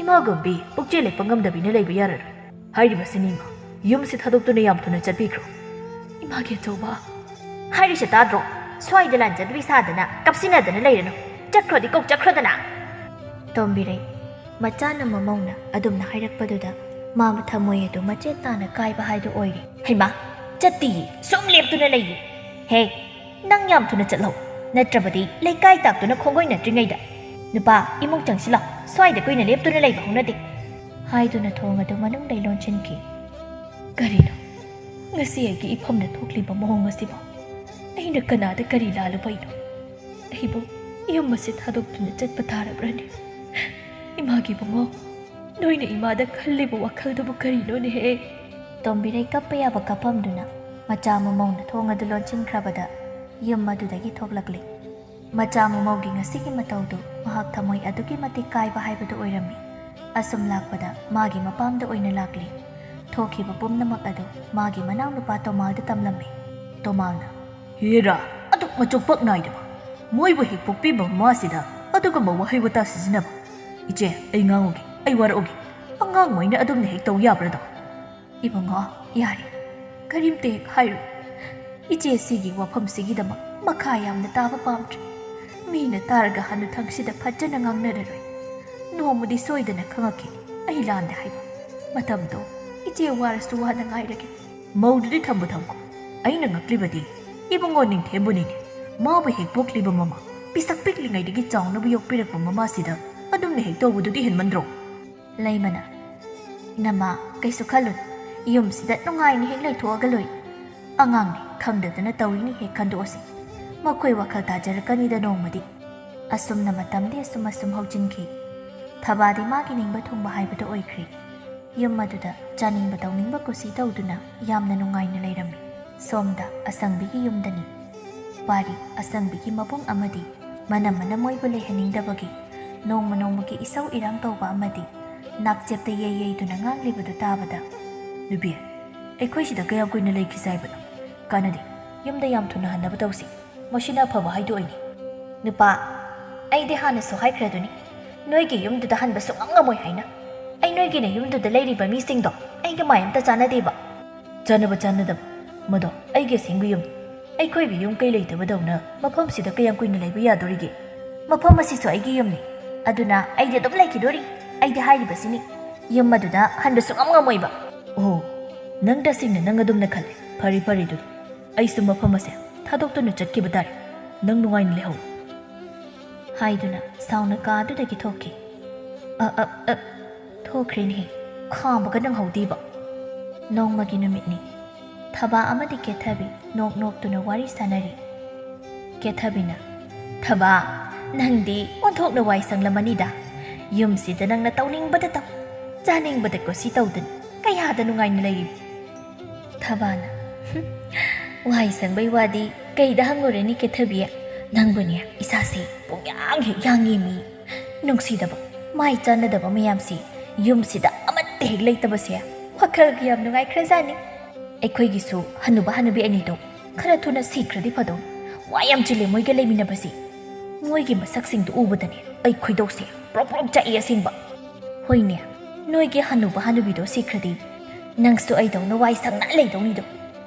ꯏꯃꯥꯒꯨꯝꯕꯤ ꯄꯨꯛꯆꯦꯜ ꯂꯦꯞꯄ ꯉꯝꯗꯕꯤꯅ ꯂꯩꯕ ꯌꯥꯔꯔꯣꯏ꯫ ꯍꯥꯏꯔꯤꯕꯁꯤꯅꯤ ꯏꯃꯥ, ꯌꯨꯝꯁꯤ ꯊꯥꯗꯣꯛꯇꯨꯅ ꯌꯥꯝ ꯊꯨꯅ ꯆꯠꯄꯤꯈ꯭ꯔꯣ꯫" "ꯏꯃꯥꯒꯤ ꯑꯆꯧꯕ꯫" "ꯍꯥꯏꯔꯤꯁꯦ ꯇꯥꯗ꯭ꯔꯣ? ꯁ꯭ꯋꯥꯏꯗ ꯂꯥꯟꯖꯗꯕꯤ ꯁꯥꯗꯅ ꯀꯞꯁꯤꯟꯅꯗꯅ ꯂꯩꯔꯅꯨ꯫ ꯆꯠꯈ꯭ꯔꯣꯗꯤ ꯀꯣꯛ ꯆꯠꯈ꯭ꯔꯣꯗꯅ꯫" ꯇꯣꯝꯕꯤꯔꯩ ꯃꯆꯥꯅ ꯃꯃꯧꯅ ꯑꯗꯨꯝꯅ ꯍꯥꯏꯔꯛꯄꯗꯨꯗ ꯃꯥ ꯊꯃꯣꯏ ꯑꯗꯨ ꯃꯆꯦꯠ ꯇꯥꯅ ꯀꯥꯏꯕ ꯍꯥꯏꯗꯨ ꯑꯣꯏꯔꯦ꯫ "ꯍꯩꯃꯥ, ꯆꯠꯇꯤꯌꯦ, ꯁꯨꯝ ꯂꯦꯞꯇꯨꯅ ꯂꯩꯌꯦ꯫ ꯍꯦ, ꯅꯪ ꯌꯥꯝ ꯊꯨꯅ ꯆꯠꯂꯣ, ꯅꯠꯇ꯭ꯔꯕꯗꯤ ꯂꯩꯀꯥꯏ ꯇꯥꯛꯇꯨꯅ ꯈꯣꯡꯒꯣꯏꯅꯗ꯭ꯔꯤꯉꯩꯗ꯫ ꯅꯨꯄꯥ, ꯏꯃꯨꯡ ꯆꯪꯁꯤꯜꯂꯣ, ꯁ꯭ꯋꯥꯏꯗ ꯀꯨꯏꯅ ꯂꯦꯞꯇꯨꯅ ꯂꯩꯕ ꯍꯧꯅꯗꯦ꯫" ꯍꯥꯏꯗꯨꯅ ꯊꯣꯡ ꯑꯗꯨ ꯃꯅꯨꯡꯗꯩ ꯂꯣꯟꯁꯤꯟꯈꯤ꯫ ꯀꯔꯤꯅꯣ ꯉꯁꯤ ꯑꯩꯒꯤ ꯏꯐꯝꯗ ꯊꯣꯛꯂꯤꯕ ꯃꯑꯣꯡ ꯑꯁꯤꯕꯣ? ꯑꯩꯅ ꯀꯅꯥꯗ ꯀꯔꯤ ꯂꯥꯜꯂꯨꯕꯩꯅꯣ? ꯑꯩꯕꯨ ꯌꯨꯝ ꯑꯁꯤ ꯊꯥꯗꯣꯛꯇꯨꯅ ꯆꯠꯄ ꯇꯥꯔꯕ꯭ꯔꯅꯦ? ꯏꯃꯥꯒꯤ ꯏꯕꯨꯡꯉꯣ, ꯅꯣꯏꯅ ꯏꯃꯥꯗ ꯈꯜꯂꯤꯕ ꯋꯥꯈꯜꯗꯨꯕꯨ ꯀꯔꯤꯅꯣꯅꯦꯍꯦ? ꯇꯣꯝꯕꯤꯔꯩ ꯀꯞꯄ ꯌꯥꯕ ꯀꯞꯐꯝꯗꯨꯅ ꯃꯆꯥ ꯃꯃꯧꯅ ꯊꯣꯡ ꯑꯗꯨ ꯂꯣꯟꯁꯤꯟꯈ꯭ꯔꯕꯗ ꯌꯨꯝ ꯑꯗꯨꯗꯒꯤ ꯊꯣꯛꯂꯛꯂꯤ꯫ ꯃꯆꯥ ꯃꯃꯧꯒꯤ ꯉꯁꯤꯒꯤ ꯃꯇꯧꯗꯨ ꯃꯍꯥꯛ ꯊꯃꯣꯏ ꯑꯗꯨꯛꯀꯤ ꯃꯇꯤꯛ ꯀꯥꯏꯕ ꯍꯥꯏꯕꯗꯨ ꯑꯣꯏꯔꯝꯃꯤ꯫ ꯑꯁꯨꯝ ꯂꯥꯛꯄꯗ ꯃꯥꯒꯤ ꯃꯄꯥꯝꯗ ꯑꯣꯏꯅ ꯂꯥꯛꯂꯤ꯫ ꯊꯣꯛꯈꯤꯕ ꯄꯨꯝꯅꯃꯛ ꯑꯗꯨ ꯃꯥꯒꯤ ꯃꯅꯥꯎꯅꯨꯄꯥ ꯇꯣꯃꯥꯜꯗ ꯇꯝꯂꯝꯃꯤ꯫ ꯇꯣꯃꯥꯜꯅ, "ꯍꯦꯔꯥ, ꯑꯗꯨꯛ ꯃꯆꯣꯛꯄꯛ ꯅꯥꯏꯗꯕ! ꯃꯣꯏꯕꯨ ꯍꯦꯛ ꯄꯣꯛꯄꯤꯕ ꯃꯃꯥꯁꯤꯗ ꯑꯗꯨꯒꯨꯝꯕ ꯋꯥꯍꯩ ꯋꯥꯇꯥ ꯁꯤꯖꯤꯟꯅꯕ! ꯏꯆꯦ, ꯑꯩ ꯉꯥꯡꯉꯨꯒꯦ, ꯑꯩ ꯋꯥꯔꯛꯎꯒꯦ꯫ ꯑꯉꯥꯡꯃꯩꯅ ꯑꯗꯨꯝꯅ ꯍꯦꯛ ꯇꯧ ꯌꯥꯕ꯭ꯔꯥꯗꯣ?" "ꯏꯕꯨꯡꯉꯣ, ꯌꯥꯔꯦ, ꯀꯔꯤꯝꯇ ꯍꯦꯛ ꯍꯥꯏꯔꯨ꯫ ꯏꯆꯦ ꯁꯤꯒꯤ ꯋꯥꯐꯝꯁꯤꯒꯤꯗꯃꯛ ꯃꯈꯥ ꯌꯥꯝꯅ ꯇꯥꯕ ꯄꯥꯝꯗ꯭ꯔꯦ꯫ ꯃꯤꯅ ꯇꯥꯔꯒ ꯍꯅꯨꯊꯪꯁꯤꯗ ꯐꯖꯅ ꯉꯥꯡꯅꯔꯔꯣꯏ꯫ ꯅꯣꯡꯃꯗꯤ ꯁꯣꯏꯗꯅ ꯈꯪꯉꯛꯈꯤ꯫ ꯑꯩ ꯂꯥꯟꯗꯦ ꯍꯥꯏꯕ꯫ ꯃꯇꯝꯗꯣ ꯏꯆꯦ ꯋꯥꯔꯁꯨ ꯋꯥꯅ ꯉꯥꯏꯔꯒꯦ꯫" "ꯃꯧꯗꯨꯗꯤ ꯊꯝꯕꯨ ꯊꯝꯈꯣ꯫ ꯑꯩꯅ ꯉꯛꯂꯤꯕꯗꯤ ꯏꯕꯨꯡꯉꯣ ꯅꯤꯡꯊꯦꯝꯕꯨꯅꯤꯅꯦ꯫ ꯃꯥꯕꯨ ꯍꯦꯛ ꯄꯣꯛꯂꯤꯕ ꯃꯃꯥ ꯄꯤꯁꯛ ꯄꯤꯛꯂꯤꯉꯩꯗꯒꯤ ꯆꯥꯎꯅꯕ ꯌꯣꯛꯄꯤꯔꯛꯄ ꯃꯃꯥꯁꯤꯗ ꯑꯗꯨꯝꯅ ꯍꯦꯛ ꯇꯧꯕꯗꯨꯗꯤ ꯍꯦꯟꯃꯟꯗ꯭ꯔꯣ?" ꯂꯩꯃꯅ, "ꯏꯅꯝꯃ, ꯀꯩꯁꯨ ꯈꯜꯂꯨꯅꯨ꯫ ꯌꯨꯝꯁꯤꯗ ꯅꯨꯡꯉꯥꯏꯅ ꯍꯦꯛ ꯂꯩꯊꯣꯛꯑꯒ ꯂꯣꯏꯔꯦ꯫ ꯑꯉꯥꯡꯅꯤ, ꯈꯪꯗꯗꯅ ꯇꯧꯔꯤꯅꯤ ꯍꯦꯛ ꯈꯟꯗꯣꯛꯑꯁꯤ꯫ ꯃꯈꯣꯏ ꯋꯥꯈꯜ ꯇꯥꯖꯔꯛꯀꯅꯤꯗ ꯅꯣꯡꯃꯗꯤ꯫" ꯑꯁꯨꯝꯅ ꯃꯇꯝꯗꯤ ꯑꯁꯨꯝ ꯑꯁꯨꯝ ꯍꯧꯖꯤꯟꯈꯤ꯫ ꯊꯕꯥꯗꯤ ꯃꯥꯒꯤ ꯅꯤꯡꯕ ꯊꯨꯡꯕ ꯍꯥꯏꯕꯗꯨ ꯑꯣꯏꯈ꯭ꯔꯦ꯫ ꯌꯨꯝ ꯑꯗꯨꯗ ꯆꯥꯅꯤꯡꯕ ꯇꯧꯅꯤꯡꯕ ꯀꯨꯁꯤ ꯇꯧꯗꯨꯅ ꯌꯥꯝꯅ ꯅꯨꯡꯉꯥꯏꯅ ꯂꯩꯔꯝꯃꯤ꯫ ꯁꯣꯝꯗ ꯑꯁꯪꯕꯤꯒꯤ ꯌꯨꯝꯗꯅꯤ꯫ ꯄꯥꯔꯤ ꯑꯁꯪꯕꯤꯒꯤ ꯃꯕꯨꯡ ꯑꯃꯗꯤ ꯃꯅꯝ ꯃꯅꯝ ꯃꯣꯏꯕꯨ ꯂꯩꯍꯟꯅꯤꯡꯗꯕꯒꯤ ꯅꯣꯡꯃ ꯅꯣꯡꯃꯒꯤ ꯏꯁꯧ ꯏꯔꯥꯡ ꯇꯧꯕ ꯑꯃꯗꯤ ꯅꯥꯛꯆꯦꯞꯇ ꯌꯩ ꯌꯩꯗꯨꯅ ꯉꯥꯡꯂꯤꯕꯗꯨ ꯇꯥꯕꯗ, "ꯅꯨꯄꯤ, ꯑꯩꯈꯣꯏ ꯁꯤꯗ ꯀꯌꯥꯝ ꯀꯨꯏꯅ ꯂꯩꯈꯤꯁꯦ ꯍꯥꯏꯕꯅꯣ? ꯀꯥꯟꯅꯗꯦ, ꯌꯨꯝꯗ ꯌꯥꯝ ꯊꯨꯅ ꯍꯟꯅꯕ ꯇꯧꯁꯤ꯫ ꯃꯁꯤꯅ ꯑꯐꯕ ꯍꯥꯏꯗꯣ ꯑꯣꯏꯅꯤ꯫" "ꯅꯨꯄꯥ, ꯑꯩꯗꯤ ꯍꯥꯟꯅꯁꯨ ꯍꯥꯏꯈ꯭ꯔꯗꯨꯅꯤ, ꯅꯣꯏꯒꯤ ꯌꯨꯝꯗꯨꯗ ꯍꯟꯕ ꯁꯨꯡꯉꯝ ꯉꯝꯃꯣꯏ ꯍꯥꯏꯅ꯫ ꯑꯩ ꯅꯣꯏꯒꯤꯅ ꯌꯨꯝꯗꯨꯗ ꯂꯩꯔꯤꯕ ꯃꯤꯁꯤꯡꯗꯣ ꯑꯩꯒ ꯃꯥꯏ ꯑꯝꯇ ꯆꯥꯟꯅꯗꯦꯕ꯫" "ꯆꯥꯟꯅꯕ ꯆꯥꯟꯅꯗꯕ, ꯃꯗꯣ ꯑꯩꯒꯤ ꯑꯁꯦꯡꯕ ꯌꯨꯝꯅꯤ꯫ ꯑꯩꯈꯣꯏꯒꯤ ꯌꯨꯝ ꯀꯩ ꯂꯩꯇꯕꯗꯧꯅ ꯃꯐꯝꯁꯤꯗ ꯀꯌꯥꯝ ꯀꯨꯏꯅ ꯂꯩꯕ ꯌꯥꯗꯣꯔꯤꯒꯦ? ꯃꯐꯝ ꯑꯁꯤꯁꯨ ꯑꯩꯒꯤ ꯌꯨꯝꯅꯤ, ꯑꯗꯨꯅ ꯑꯩꯗꯤ ꯑꯗꯨꯝ ꯂꯩꯈꯤꯗꯣꯔꯤ꯫ ꯑꯩꯗꯤ ꯍꯥꯏꯔꯤꯕꯁꯤꯅꯤ, ꯌꯨꯝ ꯑꯗꯨꯗ ꯍꯟꯕ ꯁꯨꯡꯉꯝ ꯉꯝꯃꯣꯏꯕ꯫" "ꯑꯣꯍꯣ, ꯅꯪ ꯇꯁꯦꯡꯅ ꯅꯪ ꯑꯗꯨꯝꯅ ꯈꯜꯂꯦ꯫ ꯐꯔꯦ, ꯐꯔꯦ, ꯑꯗꯨꯗꯤ ꯑꯩꯁꯨ ꯃꯐꯝ ꯑꯁꯦ ꯊꯥꯗꯣꯛꯇꯨꯅ ꯆꯠꯈꯤꯕ ꯇꯥꯔꯦ꯫ ꯅꯪ ꯅꯨꯡꯉꯥꯏꯅ ꯂꯩꯍꯧ꯫" ꯍꯥꯏꯗꯨꯅ ꯁꯥꯎꯅ ꯀꯥ ꯑꯗꯨꯗꯒꯤ ꯊꯣꯛꯈꯤ꯫ ꯑ, ꯑ, ꯑ, ꯊꯣꯛꯈ꯭ꯔꯦꯅꯦꯍꯦ, ꯈꯥꯝꯕꯒ ꯅꯪꯍꯧꯗꯦꯕ꯫ ꯅꯣꯡꯃꯒꯤ ꯅꯨꯃꯤꯠꯅꯤ꯫ ꯊꯕꯥ ꯑꯃꯗꯤ ꯀꯦꯊꯕꯤ ꯅꯣꯛ ꯅꯣꯛꯇꯨꯅ ꯋꯥꯔꯤ ꯁꯥꯟꯅꯔꯤ꯫ ꯀꯦꯊꯕꯤꯅ, "ꯊꯕꯥ, ꯅꯪꯗꯤ ꯑꯣꯟꯊꯣꯛꯅ ꯋꯥꯏ ꯁꯪꯂꯝꯃꯅꯤꯗ꯫ ꯌꯨꯝꯁꯤꯗ ꯅꯪꯅ ꯇꯧꯅꯤꯡꯕꯗ ꯇꯧ, ꯆꯥꯅꯤꯡꯕꯗ ꯀꯨꯁꯤ ꯇꯧꯗꯨꯅ ꯀꯌꯥꯗ ꯅꯨꯡꯉꯥꯏꯅ ꯂꯩꯔꯤꯕ?" ꯊꯕꯥꯅ, "ꯍꯨꯝ, ꯋꯥꯍꯩ ꯁꯪꯕꯩ ꯋꯥꯗꯤ ꯀꯩꯗ ꯍꯪꯉꯨꯔꯅꯤ ꯀꯦꯊꯕꯤ? ꯅꯪꯕꯨꯅꯦ ꯏꯁꯥꯁꯦ ꯄꯨꯡꯌꯥꯡ ꯍꯦꯛ ꯌꯥꯡꯉꯦ ꯃꯤ꯫ ꯅꯨꯡꯁꯤꯗꯕ, ꯃꯥꯏ ꯆꯥꯟꯅꯗꯕ ꯃꯌꯥꯝꯁꯤ ꯌꯨꯝꯁꯤꯗ ꯑꯃꯠꯇ ꯍꯦꯛ ꯂꯩꯇꯕꯁꯦ ꯋꯥꯈꯜꯒ ꯌꯥꯝ ꯅꯨꯡꯉꯥꯏꯈ꯭ꯔꯖꯥꯠꯅꯤ꯫ ꯑꯩꯈꯣꯏꯒꯤꯁꯨ ꯍꯅꯨꯕ ꯍꯅꯨꯕꯤ ꯑꯅꯤꯗꯣ ꯈꯔ ꯊꯨꯅ ꯁꯤꯈ꯭ꯔꯗꯤ ꯐꯗꯧꯅꯤ꯫ ꯋꯥ ꯌꯥꯝ ꯆꯤꯜꯂꯦ ꯃꯣꯏꯒ ꯂꯩꯃꯤꯟꯅꯕꯁꯤ꯫ ꯃꯣꯏꯒꯤ ꯃꯁꯛꯁꯤꯡꯗꯨ ꯎꯕꯗꯅꯦ ꯑꯩ ꯈꯣꯏꯗꯧꯁꯦ ꯄ꯭ꯔꯣꯛ ꯄ꯭ꯔꯣꯛ ꯆꯥꯛꯏ ꯑꯁꯦꯡꯕ꯫ ꯍꯣꯏꯅꯦ, ꯅꯣꯏꯒꯤ ꯍꯅꯨꯕ ꯍꯅꯨꯕꯤꯗꯣ ꯁꯤꯈ꯭ꯔꯗꯤ ꯅꯪꯁꯨ ꯑꯩꯗꯧꯅ ꯋꯥꯏ ꯁꯪꯅ ꯂꯩꯗꯧꯅꯤꯗꯣ꯫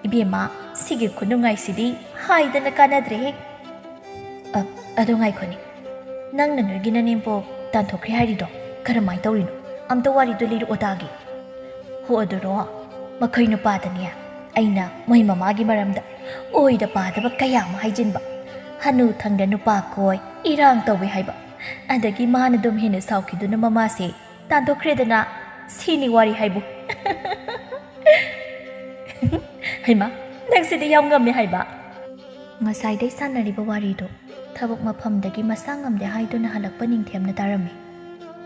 ꯏꯕꯦꯝꯃ, ꯁꯤꯒꯤ ꯈꯨꯅꯨꯡꯉꯥꯏꯁꯤꯗꯤ ꯍꯥꯏꯗꯅ ꯀꯥꯟꯅꯗ꯭ꯔꯦꯍꯦ꯫ ꯑ, ꯑꯗꯣ ꯉꯥꯏꯈꯣꯅꯦ, ꯅꯪꯅ ꯅꯣꯏꯒꯤ ꯅꯅꯦꯝꯄꯣꯛ ꯇꯥꯟꯊꯣꯛꯈ꯭ꯔꯦ ꯍꯥꯏꯔꯤꯗꯣ ꯀꯔꯝꯍꯥꯏ ꯇꯧꯔꯤꯅꯣ? ꯑꯝꯇ ꯋꯥꯔꯤꯗꯣ ꯂꯤꯔꯛꯑꯣ ꯇꯥꯒꯦ꯫ ꯍꯣ ꯑꯗꯨꯔꯣ, ꯃꯈꯣꯏ ꯅꯨꯄꯥꯗꯅꯦ ꯑꯩꯅ ꯃꯣꯏ ꯃꯃꯥꯒꯤ ꯃꯔꯝꯗ ꯑꯣꯏꯗ ꯄꯥꯗꯕ ꯀꯌꯥ ꯑꯃ ꯍꯥꯏꯖꯤꯟꯕ꯫ ꯍꯅꯨ ꯊꯪꯗ ꯅꯨꯄꯥ ꯀꯣꯏ, ꯏꯔꯥꯡ ꯇꯧꯋꯦ ꯍꯥꯏꯕ꯫ ꯑꯗꯒꯤ ꯃꯥꯅ ꯑꯗꯨꯝ ꯍꯦꯟꯅ ꯁꯥꯎꯈꯤꯗꯨꯅ ꯃꯃꯥꯁꯦ ꯇꯥꯟꯊꯣꯛꯈ꯭ꯔꯦꯗꯅ꯫ ꯁꯤꯅꯤ ꯋꯥꯔꯤ ꯍꯥꯏꯕꯨ꯫ ꯍꯩꯃꯥ, ꯅꯪꯁꯤꯗꯤ ꯌꯥꯝ ꯉꯝꯃꯦ ꯍꯥꯏꯕ꯫ ꯉꯁꯥꯏꯗꯩ ꯁꯥꯟꯅꯔꯤꯕ ꯋꯥꯔꯤꯗꯣ ꯊꯕꯛ ꯃꯐꯝꯗꯒꯤ ꯃꯁꯥ ꯉꯝꯗꯦ ꯍꯥꯏꯗꯨꯅ ꯍꯜꯂꯛꯄ ꯅꯤꯡꯊꯦꯝꯅ ꯇꯥꯔꯝꯃꯤ꯫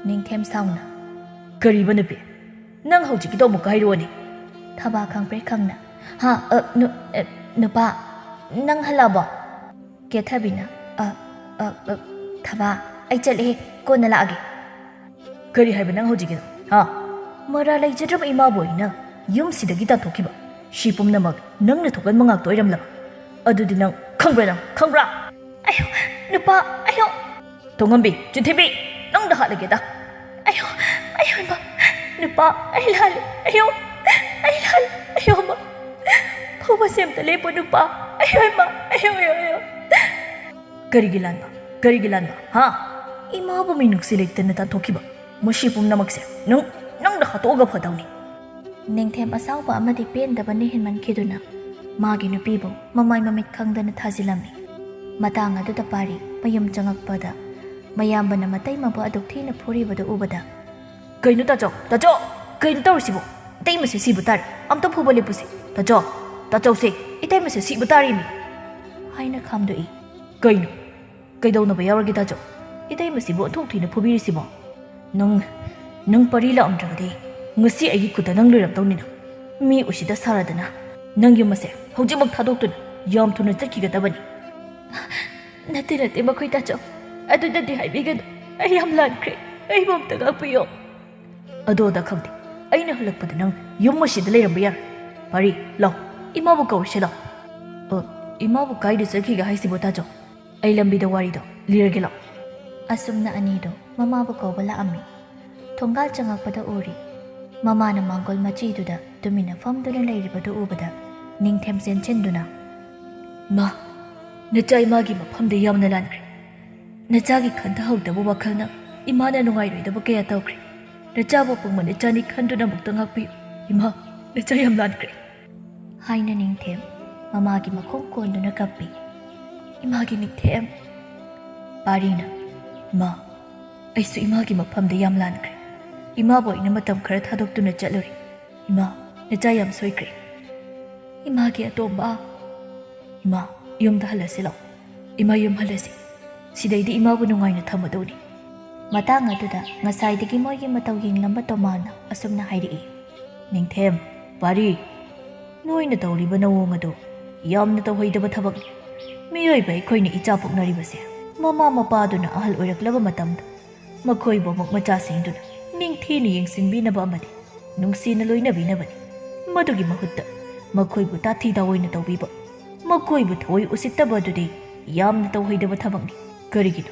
ꯅꯤꯡꯊꯦꯝ ꯁꯥꯎꯅ, "ꯀꯔꯤꯕ ꯅꯨꯄꯤ? ꯅꯪ ꯍꯧꯖꯤꯛꯀꯤꯗꯣ ꯑꯃꯨꯛꯀ ꯍꯥꯏꯔꯛꯑꯣꯅꯦ?" ꯊꯕꯥ ꯈꯪꯄ꯭ꯔꯦꯛ ꯈꯪꯅ, "ꯍꯥ, ꯑ, ꯅꯨ-, ꯑ, ꯅꯨꯄꯥ, ꯅꯪ ꯍꯜꯂꯛꯑꯕꯣ?" ꯀꯦꯊꯕꯤꯅ, "ꯑ, ꯑ, ꯑ, ꯊꯕꯥ, ꯑꯩ ꯆꯠꯂꯦꯍꯦ, ꯀꯣꯟꯅ ꯂꯥꯛꯑꯒꯦ꯫" "ꯀꯔꯤ ꯍꯥꯏꯕ ꯅꯪ ꯍꯧꯖꯤꯛꯀꯤꯗꯣ? ꯍꯥ? ꯃꯔꯥ ꯂꯩꯖꯗ꯭ꯔꯕ ꯏꯃꯥꯕꯨ ꯑꯩꯅ ꯌꯨꯝꯁꯤꯗꯒꯤ ꯇꯥꯟꯊꯣꯛꯈꯤꯕ, ꯁꯤ ꯄꯨꯝꯅꯃꯛ ꯅꯪꯅ ꯊꯣꯛꯍꯟꯕ ꯉꯥꯛꯇ ꯑꯣꯏꯔꯝꯂꯕ? ꯑꯗꯨꯗꯤ ꯅꯪ ꯈꯪꯕ꯭ꯔꯥ, ꯅꯪ ꯈꯪꯕ꯭ꯔꯥ?" "ꯑꯌꯣ, ꯅꯨꯄꯥ, ꯑꯌꯣ!" "ꯇꯣꯡꯉꯝꯕꯤ, ꯆꯤꯟꯊꯤꯕꯤ, ꯅꯪꯗ ꯍꯥꯠꯂꯒꯦꯗ!" "ꯑꯌꯣ, ꯑꯌꯣ, ꯏꯃꯥ, ꯅꯨꯄꯥ, ꯑꯩ ꯂꯥꯜꯂꯦ, ꯑꯌꯣ, ꯑꯩ ꯂꯥꯜꯂꯦ, ꯑꯌꯣ, ꯏꯃꯥ, ꯐꯨꯕꯁꯦ ꯑꯝꯇ ꯂꯦꯞꯄꯣ, ꯅꯨꯄꯥ, ꯑꯌꯣ, ꯏꯃꯥ, ꯑꯌꯣ, ꯑꯌꯣ, ꯑꯌꯣ!" "ꯀꯔꯤꯒꯤ ꯂꯥꯟꯕ? ꯀꯔꯤꯒꯤ ꯂꯥꯟꯕ? ꯍꯥ? ꯏꯃꯥꯕꯨ ꯃꯤꯅꯨꯡꯁꯤ ꯂꯩꯇꯅ ꯇꯥꯟꯊꯣꯛꯈꯤꯕ, ꯃꯁꯤ ꯄꯨꯝꯅꯃꯛꯁꯦ ꯅꯪ, ꯅꯪꯅ ꯍꯥꯠꯇꯣꯛꯑꯒ ꯐꯗꯧꯅꯤ꯫" ꯅꯤꯡꯊꯦꯝ ꯑꯁꯥꯎꯕ ꯑꯃꯗꯤ ꯄꯦꯟꯗꯕꯅ ꯍꯦꯟꯃꯟꯈꯤꯗꯨꯅ ꯃꯥꯒꯤ ꯅꯨꯄꯤꯕꯨ ꯃꯃꯥꯏ ꯃꯃꯤꯠ ꯈꯪꯗꯅ ꯊꯥꯖꯤꯜꯂꯝꯃꯤ꯫ ꯃꯇꯥꯡ ꯑꯗꯨꯗ ꯄꯥꯔꯤ ꯃꯌꯨꯝ ꯆꯪꯉꯛꯄꯗ ꯃꯌꯥꯝꯕꯅ ꯃꯇꯩ ꯃꯕꯨ ꯑꯗꯨꯛ ꯊꯤꯅ ꯐꯨꯔꯤꯕꯗꯨ ꯎꯕꯗ, "ꯀꯩꯅꯣ ꯇꯥꯆꯧ, ꯇꯥꯆꯧ, ꯀꯩꯅꯣ ꯇꯧꯔꯤꯁꯤꯕꯣ? ꯏꯇꯩꯃꯁꯦ ꯁꯤꯕ ꯇꯥꯔꯦ, ꯑꯝꯇ ꯐꯨꯕ ꯂꯦꯞꯄꯨꯁꯦ꯫ ꯇꯥꯆꯧ, ꯇꯥꯆꯧꯁꯦ, ꯏꯇꯩꯃꯁꯦ ꯁꯤꯕ ꯇꯥꯔꯦꯃꯤ!" ꯍꯥꯏꯅ ꯈꯥꯝꯗꯣꯛꯏ꯫ "ꯀꯩꯅꯣ? ꯀꯩꯗꯧꯅꯕ ꯌꯥꯎꯔꯒꯦ ꯇꯥꯆꯧ? ꯏꯇꯩꯃꯁꯤꯕꯨ ꯑꯣꯟꯊꯣꯛ ꯊꯤꯅ ꯐꯨꯕꯤꯔꯤꯁꯤꯕꯣ? ꯅꯪ, ꯅꯪ ꯄꯔꯤ ꯂꯥꯛꯑꯝꯗ꯭ꯔꯕꯗꯤ ꯉꯁꯤ ꯑꯩꯒꯤ ꯈꯨꯠꯇ ꯅꯪ ꯂꯣꯏꯔꯝꯗꯧꯅꯤꯅ꯫ ꯃꯤ ꯎꯁꯤꯠꯇ ꯁꯥꯔꯗꯅ ꯅꯪ ꯌꯨꯝ ꯑꯁꯦ ꯍꯧꯖꯤꯛꯃꯛ ꯊꯥꯗꯣꯛꯇꯨꯅ ꯌꯥꯝ ꯊꯨꯅ ꯆꯠꯈꯤꯒꯗꯕꯅꯤ꯫ ꯅꯠꯇꯦ, ꯅꯠꯇꯦ, ꯃꯈꯣꯏ ꯇꯥꯆꯧ, ꯑꯗꯨꯗꯗꯤ ꯍꯥꯏꯕꯤꯒꯅꯨ꯫ ꯑꯩ ꯌꯥꯝ ꯂꯥꯟꯈ꯭ꯔꯦ, ꯑꯩꯕꯨ ꯑꯝꯇ ꯉꯥꯛꯄꯤꯌꯣ꯫ ꯑꯗꯣ ꯑꯗꯥ ꯈꯪꯗꯦ, ꯑꯩꯅ ꯍꯜꯂꯛꯄꯗ ꯅꯪ ꯌꯨꯝ ꯑꯁꯤꯗ ꯂꯩꯔꯝꯕ ꯌꯥꯔꯣꯏ꯫ ꯄꯥꯔꯤ, ꯂꯥꯎ, ꯏꯃꯥꯕꯨ ꯀꯧꯔꯁꯤ ꯂꯥꯎ꯫ ꯑ, ꯏꯃꯥꯕꯨ ꯀꯥꯏꯗ ꯆꯠꯈꯤꯒꯦ ꯍꯥꯏꯁꯤꯕꯣ ꯇꯥꯆꯧ? ꯑꯩ ꯂꯝꯕꯤꯗ ꯋꯥꯔꯤꯗꯣ ꯂꯤꯔꯒꯦ ꯂꯥꯎ꯫ ꯑꯁꯨꯝꯅ ꯑꯅꯤꯗꯣ ꯃꯃꯥꯕꯨ ꯀꯧꯕ ꯂꯥꯛꯑꯝꯃꯤ꯫ ꯊꯣꯡꯒꯥꯜ ꯆꯪꯉꯛꯄꯗ ꯎꯔꯤ꯫ ꯃꯃꯥꯅ ꯃꯥꯡꯒꯣꯜ ꯃꯆꯤꯗꯨꯗ ꯇꯨꯃꯤꯟꯅ ꯐꯝꯗꯨꯅ ꯂꯩꯔꯤꯕꯗꯨ ꯎꯕꯗ ꯅꯤꯡꯊꯦꯝ ꯆꯦꯟꯁꯤꯟꯗꯨꯅ, "ꯃꯥ, ꯅꯆꯥ ꯏꯃꯥꯒꯤ ꯃꯐꯝꯗ ꯌꯥꯝꯅ ꯂꯥꯟꯈ꯭ꯔꯦ꯫ ꯅꯆꯥꯒꯤ ꯈꯟꯊꯍꯧꯗꯕ ꯋꯥꯈꯜꯅ ꯏꯃꯥꯅ ꯅꯨꯡꯉꯥꯏꯔꯣꯏꯗꯕ ꯀꯌꯥ ꯇꯧꯈ꯭ꯔꯦ꯫ ꯅꯆꯥꯕꯨ ꯑꯄꯪꯕ ꯅꯆꯥꯅꯤ ꯈꯟꯗꯨꯅ ꯑꯃꯨꯛꯇ ꯉꯥꯛꯄꯤꯌꯨ꯫ ꯏꯃꯥ, ꯅꯆꯥ ꯌꯥꯝ ꯂꯥꯟꯈ꯭ꯔꯦ," ꯍꯥꯏꯅ ꯅꯤꯡꯊꯦꯝ ꯃꯃꯥꯒꯤ ꯃꯈꯣꯡ ꯀꯣꯟꯗꯨꯅ ꯀꯞꯄꯤ꯫ "ꯏꯃꯥꯒꯤ ꯅꯤꯡꯊꯦꯝ!" ꯄꯥꯔꯤꯅ, "ꯃꯥ, ꯑꯩꯁꯨ ꯏꯃꯥꯒꯤ ꯃꯐꯝꯗ ꯌꯥꯝ ꯂꯥꯟꯈ꯭ꯔꯦ꯫ ꯏꯃꯥꯕꯨ ꯑꯩꯅ ꯃꯇꯝ ꯈꯔ ꯊꯥꯗꯣꯛꯇꯨꯅ ꯆꯠꯂꯨꯔꯦ꯫ ꯏꯃꯥ, ꯅꯆꯥ ꯌꯥꯝ ꯁꯣꯏꯈ꯭ꯔꯦ꯫ ꯏꯃꯥꯒꯤ ꯑꯇꯣꯝꯕ, ꯏꯃꯥ, ꯌꯨꯝꯗ ꯍꯜꯂꯁꯤ ꯂꯥꯎ꯫ ꯏꯃꯥ, ꯌꯨꯝ ꯍꯜꯂꯁꯤ꯫ ꯁꯤꯗꯩꯗꯤ ꯏꯃꯥꯕꯨ ꯅꯨꯡꯉꯥꯏꯅ ꯊꯝꯃꯗꯧꯅꯤ꯫" ꯃꯇꯥꯡ ꯑꯗꯨꯗ ꯉꯁꯥꯏꯗꯒꯤ ꯃꯣꯏꯒꯤ ꯃꯇꯧ ꯌꯦꯡꯂꯝꯕ ꯇꯣꯃꯥꯅ ꯑꯁꯨꯝꯅ ꯍꯥꯏꯔꯛꯏ, "ꯅꯤꯡꯊꯦꯝ, ꯄꯥꯔꯤ, ꯅꯣꯏꯅ ꯇꯧꯔꯤꯕ ꯅꯑꯣꯡ ꯑꯗꯨ ꯌꯥꯝꯅ ꯇꯧꯍꯩꯗꯕ ꯊꯕꯛꯅꯤ꯫ ꯃꯤꯑꯣꯏꯕ ꯑꯩꯈꯣꯏꯅ ꯏꯆꯥ ꯄꯣꯛꯅꯔꯤꯕꯁꯦ ꯃꯃꯥ ꯃꯄꯥꯗꯨꯅ ꯑꯍꯜ ꯑꯣꯏꯔꯛꯂꯕ ꯃꯇꯝꯗ ꯃꯈꯣꯏꯕꯨ ꯑꯃꯨꯛ ꯃꯆꯥꯁꯤꯡꯗꯨꯅ ꯅꯤꯡꯊꯤꯅ ꯌꯦꯡꯁꯤꯟꯕꯤꯅꯕ ꯑꯃꯗꯤ ꯅꯨꯡꯁꯤꯅ ꯂꯣꯏꯅꯕꯤꯅꯕꯅꯤ꯫ ꯃꯗꯨꯒꯤ ꯃꯍꯨꯠꯇ ꯃꯈꯣꯏꯕꯨ ꯇꯥꯊꯤ ꯇꯥꯑꯣꯏꯅ ꯇꯧꯕꯤꯕ, ꯃꯈꯣꯏꯕꯨ ꯊꯑꯣꯏ ꯎꯁꯤꯠꯇꯕ ꯑꯗꯨꯗꯤ ꯌꯥꯝꯅ ꯇꯧꯍꯩꯗꯕ ꯊꯕꯛꯅꯤ꯫ ꯀꯔꯤꯒꯤꯅꯣ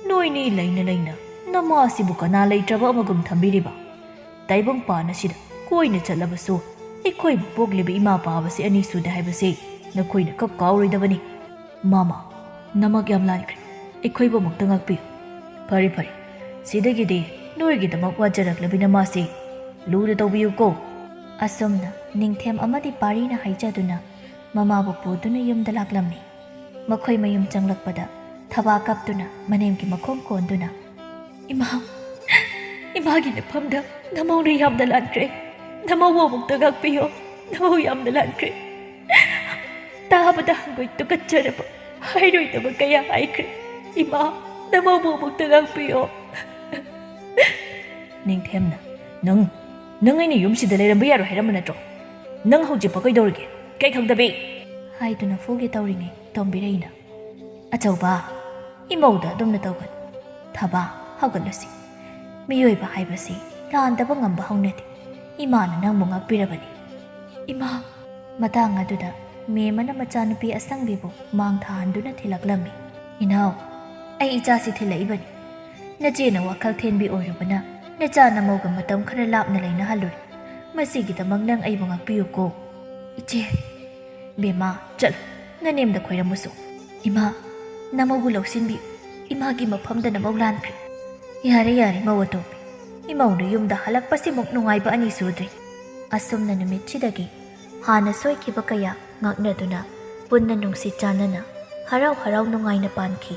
ꯅꯣꯏꯅꯤ ꯂꯩꯅ ꯂꯩꯅ ꯅꯃꯥ ꯑꯁꯤꯕꯨ ꯀꯅꯥ ꯂꯩꯇ꯭ꯔꯕ ꯑꯃꯒꯨꯝ ꯊꯝꯕꯤꯔꯤꯕ? ꯇꯥꯏꯕꯪꯄꯥꯟ ꯑꯁꯤꯗ ꯀꯣꯏꯅ ꯆꯠꯂꯕꯁꯨ ꯑꯩꯈꯣꯏꯕꯨ ꯄꯣꯛꯂꯤꯕ ꯏꯃꯥ ꯄꯥꯕꯁꯦ ꯑꯅꯤ ꯁꯨꯗꯦ ꯍꯥꯏꯕꯁꯤ ꯅꯈꯣꯏꯅ ꯀꯛ ꯀꯥꯎꯔꯣꯏꯗꯕꯅꯤ꯫" "ꯃꯃꯥ, ꯅꯃꯛ ꯌꯥꯝ ꯂꯥꯟꯈ꯭ꯔꯦ꯫ ꯑꯩꯈꯣꯏꯕꯨ ꯑꯃꯨꯛꯇ ꯉꯥꯛꯄꯤꯌꯨ꯫" "ꯐꯔꯦ, ꯐꯔꯦ꯫ ꯁꯤꯗꯒꯤꯗꯤ ꯅꯣꯏꯒꯤꯗꯃꯛ ꯋꯥꯖꯔꯛꯂꯕꯤ ꯅꯃꯥꯁꯤ ꯂꯨꯅ ꯇꯧꯕꯤꯌꯨꯀꯣ꯫" ꯑꯁꯨꯝꯅ ꯅꯤꯡꯊꯦꯝ ꯑꯃꯗꯤ ꯄꯥꯔꯤꯅ ꯍꯥꯏꯖꯗꯨꯅ ꯃꯃꯥꯕꯨ ꯄꯨꯗꯨꯅ ꯌꯨꯝꯗ ꯂꯥꯛꯂꯝꯃꯤ꯫ ꯃꯈꯣꯏ ꯃꯌꯨꯝ ꯆꯪꯂꯛꯄꯗ ꯊꯕꯥ ꯀꯞꯇꯨꯅ ꯃꯅꯦꯝꯒꯤ ꯃꯈꯣꯡ ꯀꯣꯟꯗꯨꯅ, "ꯏꯃꯥ, ꯏꯃꯥꯒꯤ ꯅꯐꯝꯗ ꯅꯃꯧꯅ ꯌꯥꯝꯅ ꯂꯥꯟꯈ꯭ꯔꯦ꯫ ꯅꯃꯧꯕꯨ ꯑꯃꯨꯛꯇ ꯉꯥꯛꯄꯤꯌꯣ꯫ ꯅꯃꯧ ꯌꯥꯝꯅ ꯂꯥꯟꯈ꯭ꯔꯦ꯫ ꯇꯥꯕꯗ ꯍꯪꯒꯣꯏ ꯇꯨꯀꯠꯆꯔꯕ ꯍꯥꯏꯔꯣꯏꯗꯕ ꯀꯌꯥ ꯍꯥꯏꯈ꯭ꯔꯦ꯫ ꯏꯃꯥ, ꯅꯃꯧꯕꯨ ꯑꯃꯨꯛꯇ ꯉꯥꯛꯄꯤꯌꯣ꯫" ꯅꯤꯡꯊꯦꯝꯅ, "ꯅꯪ, ꯅꯪ ꯑꯩꯅ ꯌꯨꯝꯁꯤꯗ ꯂꯩꯔꯝꯕ ꯌꯥꯔꯣꯏ ꯍꯥꯏꯔꯝꯕ ꯅꯠꯇ꯭ꯔꯣ? "ꯅꯪ ꯍꯧꯖꯤꯛꯐꯥꯎ ꯀꯩꯗꯧꯔꯤꯒꯦ? ꯀꯩ ꯈꯪꯗꯕꯤ?" ꯍꯥꯏꯗꯨꯅ ꯐꯨꯒꯦ ꯇꯧꯔꯤꯉꯩ ꯇꯣꯝꯕꯤꯔꯩꯅ, "ꯑꯆꯧꯕ, ꯏꯃꯧꯗ ꯑꯗꯨꯝꯅ ꯇꯧꯒꯅꯨ꯫ ꯊꯕꯥ, ꯍꯧꯒꯠꯂꯨꯁꯤ꯫ ꯃꯤꯑꯣꯏꯕ ꯍꯥꯏꯕꯁꯤ ꯂꯥꯟꯗꯕ ꯉꯝꯕ ꯍꯧꯅꯗꯦ꯫ ꯏꯃꯥꯅ ꯅꯪꯕꯨ ꯉꯥꯛꯄꯤꯔꯕꯅꯤ꯫" "ꯏꯃꯥ!" ꯃꯇꯥꯡ ꯑꯗꯨꯗ ꯃꯦꯝꯃꯅ ꯃꯆꯥꯅꯨꯄꯤ ꯑꯁꯪꯕꯤꯕꯨ ꯃꯥꯡ ꯊꯥꯍꯟꯗꯨꯅ ꯊꯤꯜꯂꯛꯂꯝꯃꯤ꯫ "ꯏꯅꯥꯎ, ꯑꯩ ꯏꯆꯥꯁꯤ ꯊꯤꯜꯂꯛꯏꯕꯅꯤ꯫ ꯅꯆꯦꯅ ꯋꯥꯈꯜ ꯊꯦꯟꯕꯤ ꯑꯣꯏꯔꯨꯕꯅ ꯅꯆꯥ ꯅꯃꯧꯒ ꯃꯇꯝ ꯈꯔ ꯂꯥꯞꯅ ꯂꯩꯅꯍꯜꯂꯨꯔꯦ꯫ ꯃꯁꯤꯒꯤꯗꯃꯛ ꯅꯪ ꯑꯩꯕꯨ ꯉꯥꯛꯄꯤꯌꯨꯀꯣ꯫" "ꯏꯆꯦ!" "ꯕꯦꯝꯃ, ꯆꯠꯂꯨ, ꯅꯅꯦꯝꯗ ꯈꯣꯏꯔꯝꯃꯨꯁꯨ꯫" "ꯏꯃꯥ, ꯅꯃꯧꯕꯨ ꯂꯧꯁꯤꯟꯕꯤꯌꯨ꯫ ꯏꯃꯥꯒꯤ ꯃꯐꯝꯗ ꯅꯃꯧ ꯂꯥꯟꯈ꯭ꯔꯦ꯫" "ꯌꯥꯔꯦ, ꯌꯥꯔꯦ, ꯃꯧ ꯑꯇꯣꯝꯕꯤ꯫ ꯏꯃꯧꯅ ꯌꯨꯝꯗ ꯍꯜꯂꯛꯄꯁꯤꯃꯨꯛ ꯅꯨꯡꯉꯥꯏꯕ ꯑꯅꯤ ꯁꯨꯗ꯭ꯔꯤ꯫" ꯑꯁꯨꯝꯅ ꯅꯨꯃꯤꯠꯁꯤꯗꯒꯤ ꯍꯥꯟꯅ ꯁꯣꯏꯈꯤꯕ ꯀꯌꯥ ꯉꯥꯛꯅꯗꯨꯅ, ꯄꯨꯟꯅ ꯅꯨꯡꯁꯤ ꯆꯥꯟꯅꯅ, ꯍꯔꯥꯎ ꯍꯔꯥꯎ ꯅꯨꯡꯉꯥꯏꯅ ꯄꯥꯟꯈꯤ꯫